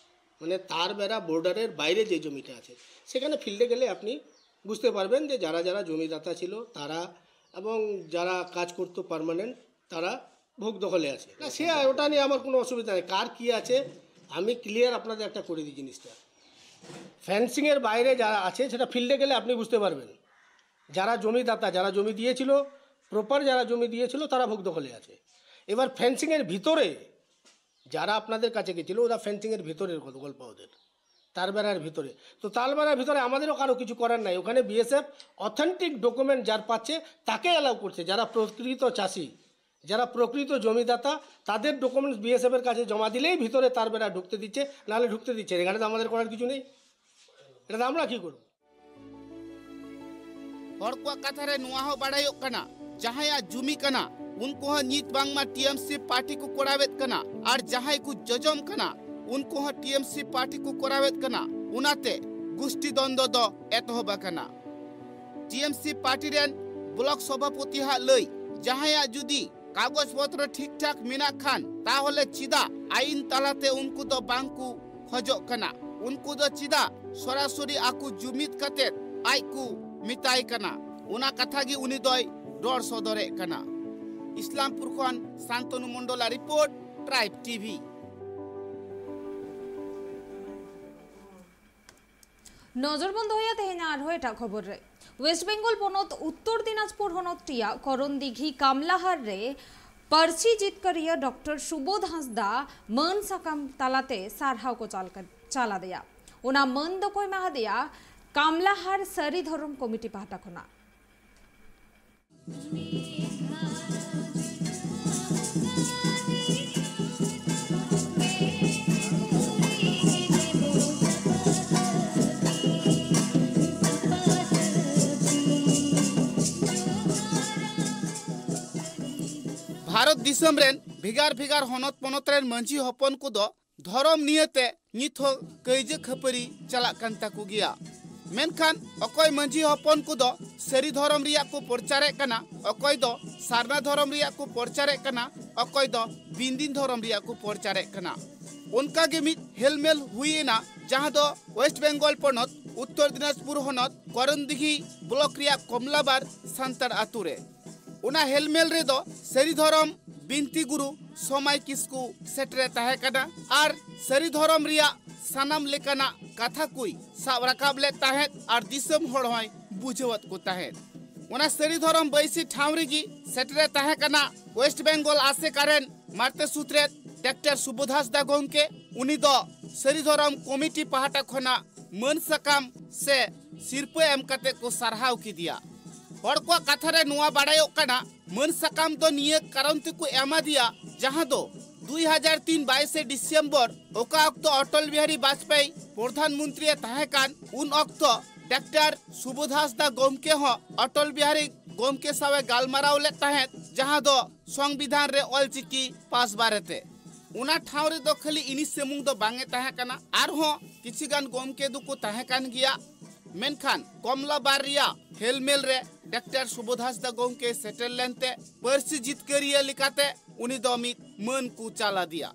মানে তার বেড়া বর্ডারের বাইরে যে জমিটা আছে, সেখানে ফিল্ডে গেলে আপনি বুঝতে পারবেন যে যারা যারা জমিদাতা ছিল তারা এবং যারা কাজ করতো পার্মানেন্ট, তারা ভোগ দখলে আছে। না, সে, ওটা নিয়ে আমার কোনো অসুবিধা নেই। কার কি আছে আমি ক্লিয়ার আপনাদের একটা করে দিই জিনিসটা। ফেন্সিংয়ের বাইরে যারা আছে, সেটা ফিল্ডে গেলে আপনি বুঝতে পারবেন। যারা জমিদাতা, যারা জমি দিয়েছিল, প্রপার যারা জমি দিয়েছিল, তারা ভোগ দখলে আছে। এবার ফেন্সিংয়ের ভিতরে যারা আপনাদের কাছে গেছিল, ওরা ফেন্সিংয়ের ভিতরের গল- গল্প ওদের, তার বেড়ার ভিতরে। তো তার বেড়ার ভিতরে আমাদেরও কারো কিছু করার নাই। ওখানে বিএসএফ অথেন্টিক ডকুমেন্ট যার পাচ্ছে, তাকে অ্যালাউ করছে। যারা প্রকৃত চাষি, যারা প্রকৃত জমিদাতা, তাদের ডকুমেন্টস বিএসএফ এর কাছে জমা দিলেই ভিতরে তার বেড়া ঢুকতে দিচ্ছে, নাহলে ঢুকতে দিচ্ছে না। এখানে তো আমাদের করার কিছু নেই, এটা তো আমরা কি করবো? ᱦᱚᱲ ᱠᱚᱣᱟᱜ ᱠᱟᱛᱷᱟ ᱨᱮ ᱱᱚᱣᱟ ᱦᱚᱸ ᱵᱟᱲᱟᱭᱚᱜ ᱠᱟᱱᱟ, ᱡᱟᱦᱟᱸᱭᱟᱜ ᱡᱩᱢᱤ ᱠᱟᱱᱟ, ᱩᱱᱠᱩ ᱦᱚᱸ ᱱᱤᱛ ᱵᱟᱝᱢᱟ ᱴᱤᱮᱢᱥᱤ ᱯᱟᱨᱴᱤ ᱠᱚ ᱠᱚᱨᱟᱣᱮᱫ ᱠᱟᱱᱟ, ᱟᱨ ᱡᱟᱦᱟᱸᱭ ᱠᱚ ᱡᱚᱡᱚᱢ ᱠᱟᱱᱟ, ᱩᱱᱠᱩ ᱦᱚᱸ ᱴᱤᱮᱢᱥᱤ ᱯᱟᱨᱴᱤ ᱠᱚ ᱠᱚᱨᱟᱣᱮᱫ ᱠᱟᱱᱟ᱾ ᱚᱱᱟᱛᱮ ᱜᱩᱥᱴᱤ ᱫᱚᱱᱫᱚ ᱫᱚ ᱮᱛᱚᱦᱚᱵ ᱟᱠᱟᱱᱟ᱾ ᱴᱤᱮᱢᱥᱤ ᱯᱟᱨᱴᱤ ᱨᱮᱱ ᱵᱞᱚᱠ ᱥᱚᱵᱷᱟᱯᱚᱛᱤ ᱦᱟᱜ ᱞᱟᱹᱭ, ᱡᱟᱦᱟᱸᱭᱟᱜ ᱡᱩᱫᱤ ᱠᱟᱜᱚᱡᱽ ᱯᱚᱛᱨᱚ ᱴᱷᱤᱠ ᱴᱷᱟᱠ ᱢᱮᱱᱟᱜ ᱠᱷᱟᱱ, ᱛᱟᱦᱚᱞᱮ ᱪᱮᱫᱟᱜ ᱟᱭᱤᱱ ᱛᱟᱞᱟᱛᱮ ᱩᱱᱠᱩ ᱫᱚ ᱵᱟᱝ ᱠᱚ ᱠᱷᱚᱡᱚᱜ ᱠᱟᱱᱟ? ᱩᱱᱠᱩ ᱫᱚ ᱪᱮᱫᱟᱜ ᱥᱚᱨᱟᱥᱚᱨᱤ ᱟᱠᱚ ᱡᱩᱢᱤᱫ ᱠᱟᱛᱮ ᱟᱡ ᱠᱚ ᱢᱮᱛᱟᱭ ᱠᱟᱱᱟ? ᱚᱱᱟ ᱠᱟᱛᱷᱟ ᱜᱮ ᱩᱱᱤ ᱫᱚᱭ ᱨᱚᱲ ᱥᱚᱫᱚᱨᱮᱫ ᱠᱟᱱᱟ᱾ ᱤᱥᱞᱟᱢᱯᱩᱨ ᱠᱷᱚᱱ ᱥᱟᱱᱛᱚᱱᱩ ᱢᱚᱱᱰᱚᱞᱟᱜ ᱨᱤᱯᱳᱨᱴ, ᱴᱨᱟᱭᱤᱵᱽ ᱴᱤᱵᱷᱤ᱾ ᱱᱚᱡᱚᱨ ᱵᱚᱱ ᱫᱚᱦᱚᱭᱟ ᱛᱮᱦᱮᱧ ᱟᱨᱦᱚᱸ ᱮᱴᱟᱜ ᱠᱷᱚᱵᱚᱨ ᱨᱮ᱾ ᱳᱭᱮᱥᱴ ᱵᱮᱝᱜᱚᱞ ᱯᱚᱱᱚᱛ ᱩᱛᱛᱚᱨ ᱫᱤᱱᱟᱡᱽᱯᱩᱨ ᱦᱚᱱᱚᱛ ᱨᱮᱭᱟᱜ ᱠᱚᱨᱚᱱᱫᱤᱜᱷᱤ ᱠᱟᱢᱞᱟᱦᱟᱨ ᱨᱮ ᱯᱟᱹᱨᱥᱤ ᱡᱤᱛᱠᱟᱹᱨᱤᱭᱟᱹ ᱰᱚᱠᱴᱚᱨ ᱥᱩᱵᱳᱫᱷ ᱦᱟᱸᱥᱫᱟ ᱢᱟᱹᱱ ᱥᱟᱠᱟᱢ ᱛᱟᱞᱟᱛᱮ ᱥᱟᱨᱦᱟᱣ ᱠᱚ ᱪᱟᱞ ᱠᱟ-, ᱪᱟᱞ ᱟᱫᱮᱭᱟ᱾ ᱚᱱᱟ ᱢᱟᱹᱱ ᱫᱚᱠᱚ ᱮᱢᱟ ᱦᱟᱫᱮᱭᱟ ᱠᱟᱢᱞᱟᱦᱟᱨ ᱥᱟᱹᱨᱤ ᱫᱷᱚᱨᱚᱢ ᱠᱚᱢᱤᱴᱤ ᱯᱟᱦᱴᱟ ᱠᱷᱚᱱᱟᱜ᱾ ᱵᱷᱟᱨᱚᱛ ᱫᱤᱥᱚᱢ ᱨᱮᱱ ᱵᱷᱮᱜᱟᱨ ᱵᱷᱮᱜᱟᱨ ᱦᱚᱱᱚᱛ ᱯᱚᱱᱚᱛ ᱨᱮᱱ ᱢᱟᱹᱡᱷᱤ ᱦᱚᱯᱚᱱ ᱠᱚᱫᱚ ᱫᱷᱚᱨᱚᱢ ᱱᱤᱭᱟᱹᱛᱮ ᱱᱤᱛ ᱦᱚᱸ ᱠᱟᱹᱭᱡᱟᱹ ᱠᱷᱟᱹᱯᱟᱹᱨᱤ ᱪᱟᱞᱟᱜ ᱠᱟᱱ ᱛᱟᱠᱚ ᱜᱮᱭᱟ᱾ ᱢᱮᱱᱠᱷᱟᱱ ᱚᱠᱚᱭ ᱢᱟᱹᱡᱷᱤ ᱦᱚᱯᱚᱱ ᱠᱚᱫᱚ ᱥᱟᱹᱨᱤ ᱫᱷᱚᱨᱚᱢ ᱨᱮᱭᱟᱜ ᱠᱚ ᱯᱨᱚᱪᱟᱨᱮᱫ ᱠᱟᱱᱟ, ᱚᱠᱚᱭ ᱫᱚ ᱥᱟᱨᱱᱟ ᱫᱷᱚᱨᱚᱢ ᱨᱮᱭᱟᱜ ᱠᱚ ᱯᱨᱚᱪᱟᱨᱮᱫ ᱠᱟᱱᱟ, ᱚᱠᱚᱭ ᱫᱚ ᱵᱤᱱᱫᱤᱱ ᱫᱷᱚᱨᱚᱢ ᱨᱮᱭᱟᱜ ᱠᱚ ᱯᱨᱚᱪᱟᱨᱮᱫ ᱠᱟᱱᱟ᱾ ᱚᱱᱠᱟ ᱜᱮ ᱢᱤᱫ ᱦᱮᱞᱢᱮᱞ ᱦᱩᱭ ᱮᱱᱟ, ᱡᱟᱦᱟᱸ ᱫᱚ ᱳᱭᱮᱥᱴ ᱵᱮᱝᱜᱚᱞ ᱯᱚᱱᱚᱛ ᱩᱛᱛᱚᱨ ᱫᱤᱱᱟᱡᱽᱯᱩᱨ ᱦᱚᱱᱚᱛ ᱠᱚᱨᱚᱱᱫᱤᱜᱷᱤ ᱵᱞᱚᱠ ᱨᱮᱭᱟᱜ ᱠᱚᱢᱞᱟᱵᱟᱨ ᱥᱟᱱᱛᱟᱲ ᱟᱛᱳ ᱨᱮ᱾ ᱚᱱᱟ ᱦᱮᱞᱢᱮᱞ ᱨᱮᱫᱚ ᱥᱟᱹᱨᱤ ᱫᱷᱚᱨᱚᱢ ᱵᱤᱱᱛᱤ ᱜᱩᱨᱩ ᱥᱚᱢᱟᱭ ᱠᱤᱥᱠᱩ ᱥᱮᱴᱮᱨᱮ ᱛᱟᱦᱮᱸ ᱠᱟᱱᱟ ᱟᱨ ᱥᱟᱹᱨᱤ ᱫᱷᱚᱨᱚᱢ ᱨᱮᱭᱟᱜ ᱥᱟᱱᱟᱢ ᱞᱮᱠᱟᱱᱟᱜ ᱠᱟᱛᱷᱟ ᱠᱚᱭ ᱥᱟᱵ ᱨᱟᱠᱟᱵ ᱞᱮᱫ ᱛᱟᱦᱮᱸᱫ ᱟᱨ ᱫᱤᱥᱚᱢ ᱦᱚᱲ ᱦᱚᱸᱭ ᱵᱩᱡᱷᱟᱹᱣᱟᱫ ᱠᱚ ᱛᱟᱦᱮᱸᱫ᱾ ᱚᱱᱟ ᱥᱟᱹᱨᱤ ᱫᱷᱚᱨᱚᱢ ᱵᱟᱹᱭᱥᱤ ᱴᱷᱟᱶ ᱨᱮᱜᱮ ᱥᱮᱴᱮᱨᱮ ᱛᱟᱦᱮᱸ ᱠᱟᱱᱟ ᱳᱭᱮᱥᱴ ᱵᱮᱝᱜᱚᱞ ᱟᱥᱮᱠᱟ ᱨᱮᱱ ᱢᱟᱨᱛᱮ ᱥᱩᱛᱨᱮᱛ ᱰᱟᱠᱛᱟᱨ ᱥᱩᱵᱳᱫᱷ ᱦᱟᱸᱥᱫᱟ ᱜᱚᱢᱠᱮ᱾ ᱩᱱᱤ ᱫᱚ ᱥᱟᱹᱨᱤ ᱫᱷᱚᱨᱚᱢ ᱠᱚᱢᱤᱴᱤ ᱯᱟᱦᱴᱟ ᱠᱷᱚᱱᱟᱜ ᱢᱟᱹᱱ ᱥᱟᱠᱟᱢ ᱥᱮ ᱥᱤᱨᱯᱟᱹ ᱮᱢ ᱠᱟᱛᱮ ᱠᱚ ᱥᱟᱨᱦᱟᱣ ᱠᱮᱫᱮᱭᱟ᱾ ᱦᱚᱲ ᱠᱚᱣᱟᱜ ᱠᱟᱛᱷᱟ ᱨᱮ ᱱᱚᱣᱟ ᱵᱟᱲᱟᱭᱚᱜ ᱠᱟᱱᱟ, ᱢᱟᱹᱱ ᱥᱟᱠᱟᱢ ᱫᱚ ᱱᱤᱭᱟᱹ ᱠᱟᱨᱚᱱ ᱛᱮᱠᱚ ᱮᱢᱟᱫᱮᱭᱟ, ᱡᱟᱦᱟᱸ ᱫᱚ ᱫᱩᱭ ᱦᱟᱡᱟᱨ ᱛᱤᱱ ᱵᱟᱭᱤᱥᱮ ᱰᱤᱥᱮᱢᱵᱚᱨ, ᱚᱠᱟ ᱚᱠᱛᱚ ᱚᱴᱚᱞ ᱵᱤᱦᱟᱨᱤ ᱵᱟᱡᱽᱯᱮᱭᱤ ᱯᱨᱚᱫᱷᱟᱱ ᱢᱚᱱᱛᱨᱤ ᱮ ᱛᱟᱦᱮᱸ ᱠᱟᱱ, ᱩᱱ ᱚᱠᱛᱚ ᱰᱟᱠᱛᱟᱨ ᱥᱩᱵᱳᱫᱷ ᱦᱟᱸᱥᱫᱟ ᱜᱚᱢᱠᱮ ᱦᱚᱸ ᱚᱴᱚᱞ ᱵᱤᱦᱟᱨᱤ ᱜᱚᱢᱠᱮ ᱥᱟᱶ ᱮ ᱜᱟᱞᱢᱟᱨᱟᱣ ᱞᱮᱫ ᱛᱟᱦᱮᱸᱫ, ᱡᱟᱦᱟᱸ ᱫᱚ ᱥᱚᱝᱵᱤᱫᱷᱟᱱ ᱨᱮ ᱚᱞᱪᱤᱠᱤ ᱯᱟᱥ ᱵᱟᱨᱮᱛᱮ᱾ ᱚᱱᱟ ᱴᱷᱟᱶ ᱨᱮᱫᱚ ᱠᱷᱟᱹᱞᱤ ᱤᱱᱤ ᱥᱩᱢᱩᱝ ᱫᱚ ᱵᱟᱝ ᱮ ᱛᱟᱦᱮᱸ ᱠᱟᱱᱟ, ᱟᱨᱦᱚᱸ ᱠᱤᱪᱷᱤ ᱜᱟᱱ ᱜᱚᱢᱠᱮ ᱫᱚᱠᱚ ᱛᱟᱦᱮᱸ ᱠᱟᱱ ᱜᱮᱭᱟ᱾ ᱢᱮᱱᱠᱷᱟᱱ ᱠᱚᱢᱞᱟᱵᱟᱨ ᱨᱮᱭᱟᱜ ᱦᱮᱞᱢᱮᱞ ᱨᱮ ᱰᱟᱠᱛᱟᱨ ᱥᱩᱵᱳᱫᱷ ᱦᱟᱸᱥᱫᱟ ᱜᱚᱢᱠᱮ ᱥᱮᱴᱮᱨ ᱞᱮᱱᱛᱮ ᱯᱟᱹᱨᱥᱤ ᱡᱤᱛᱠᱟᱹᱨᱤᱭᱟᱹ ᱞᱮᱠᱟᱛᱮ ᱩᱱᱤ ᱫᱚ ᱢᱤᱫ ᱢᱟᱹᱱ ᱠᱚ ᱪᱟᱞ ᱟᱫᱮᱭᱟ᱾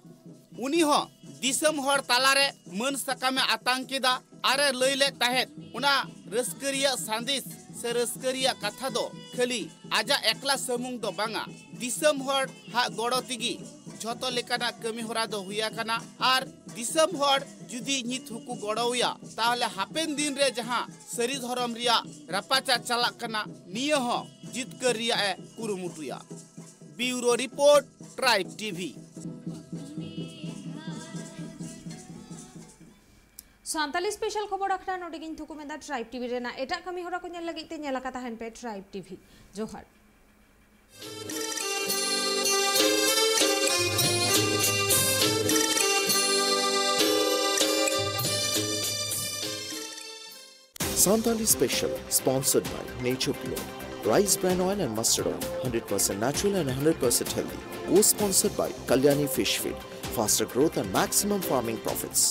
ᱩᱱᱤ ᱦᱚᱸ ᱫᱤᱥᱚᱢ ᱦᱚᱲ ᱛᱟᱞᱟᱨᱮ ᱢᱟᱹᱱ ᱥᱟᱠᱟᱢᱮ ᱟᱛᱟᱝ ᱠᱮᱫᱟ ᱟᱨᱮ ᱞᱟᱹᱭ ᱞᱮᱫ ᱛᱟᱦᱮᱸᱫ, ᱚᱱᱟ ᱨᱟᱹᱥᱠᱟᱹ ᱨᱮᱭᱟᱜ ᱥᱟᱸᱫᱮᱥ ᱥᱮ ᱨᱟᱹᱥᱠᱟᱹ ᱨᱮᱭᱟᱜ ᱠᱟᱛᱷᱟ ᱫᱚ ᱠᱷᱟᱹᱞᱤ ᱟᱡᱟᱜ ᱮᱠᱞᱟ ᱥᱩᱢᱩᱝ ᱫᱚ ᱵᱟᱝᱟ, ᱫᱤᱥᱚᱢ ᱦᱚᱲ ᱦᱟᱜ ᱜᱚᱲᱚ ᱛᱮᱜᱮ ᱡᱷᱚᱛᱚ ᱞᱮᱠᱟᱱᱟᱜ ᱠᱟᱹᱢᱤ ᱦᱚᱨᱟ ᱫᱚ ᱦᱩᱭ ᱟᱠᱟᱱᱟ᱾ ᱟᱨ ᱫᱤᱥᱚᱢ ᱦᱚᱲ ᱡᱩᱫᱤ ᱱᱤᱛ ᱦᱚᱸᱠᱚ ᱜᱚᱲᱚᱣᱟᱭᱟ, ᱛᱟᱦᱚᱞᱮ ᱦᱟᱯᱮᱱ ᱫᱤᱱ ᱨᱮ ᱡᱟᱦᱟᱸ ᱥᱟᱹᱨᱤ ᱫᱷᱚᱨᱚᱢ ᱨᱮᱭᱟᱜ ᱨᱟᱯᱟᱪᱟᱜ ᱪᱟᱞᱟᱜ ᱠᱟᱱᱟ, ᱱᱤᱭᱟᱹ ᱦᱚᱸ ᱡᱤᱛᱠᱟᱹᱨ ᱨᱮᱭᱟᱜ ᱮ ᱠᱩᱨᱩᱢᱩᱴᱩᱭᱟ᱾ Bureau report, tribe TV. Santali special ᱠᱷᱚᱵᱚᱨ ᱟᱠᱷᱲᱟ ᱱᱚᱰᱮ ᱜᱤᱧ ᱛᱷᱩᱠᱩᱢ ᱮᱫᱟ᱾ ᱴᱨᱟᱭᱤᱵᱽ ᱴᱤᱵᱷᱤ ᱨᱮᱱᱟᱜ ᱮᱴᱟᱜ ᱠᱟᱹᱢᱤ ᱦᱚᱨᱟ ᱠᱚ ᱧᱮᱞ ᱞᱟᱹᱜᱤᱫ ᱛᱮ ᱧᱮᱞ ᱟᱠᱟ ᱛᱟᱦᱮᱱ ᱯᱮ ᱴᱨᱟᱭᱤᱵᱽ ᱴᱤᱵᱷᱤ᱾ ᱡᱚᱦᱟᱨ᱾ Santali Special, sponsored by Nature Pure, Rice Bran Oil and Mustard Oil, hundred percent natural and hundred percent healthy. Co-sponsored by Kalyani Fish Feed, faster growth and maximum farming profits.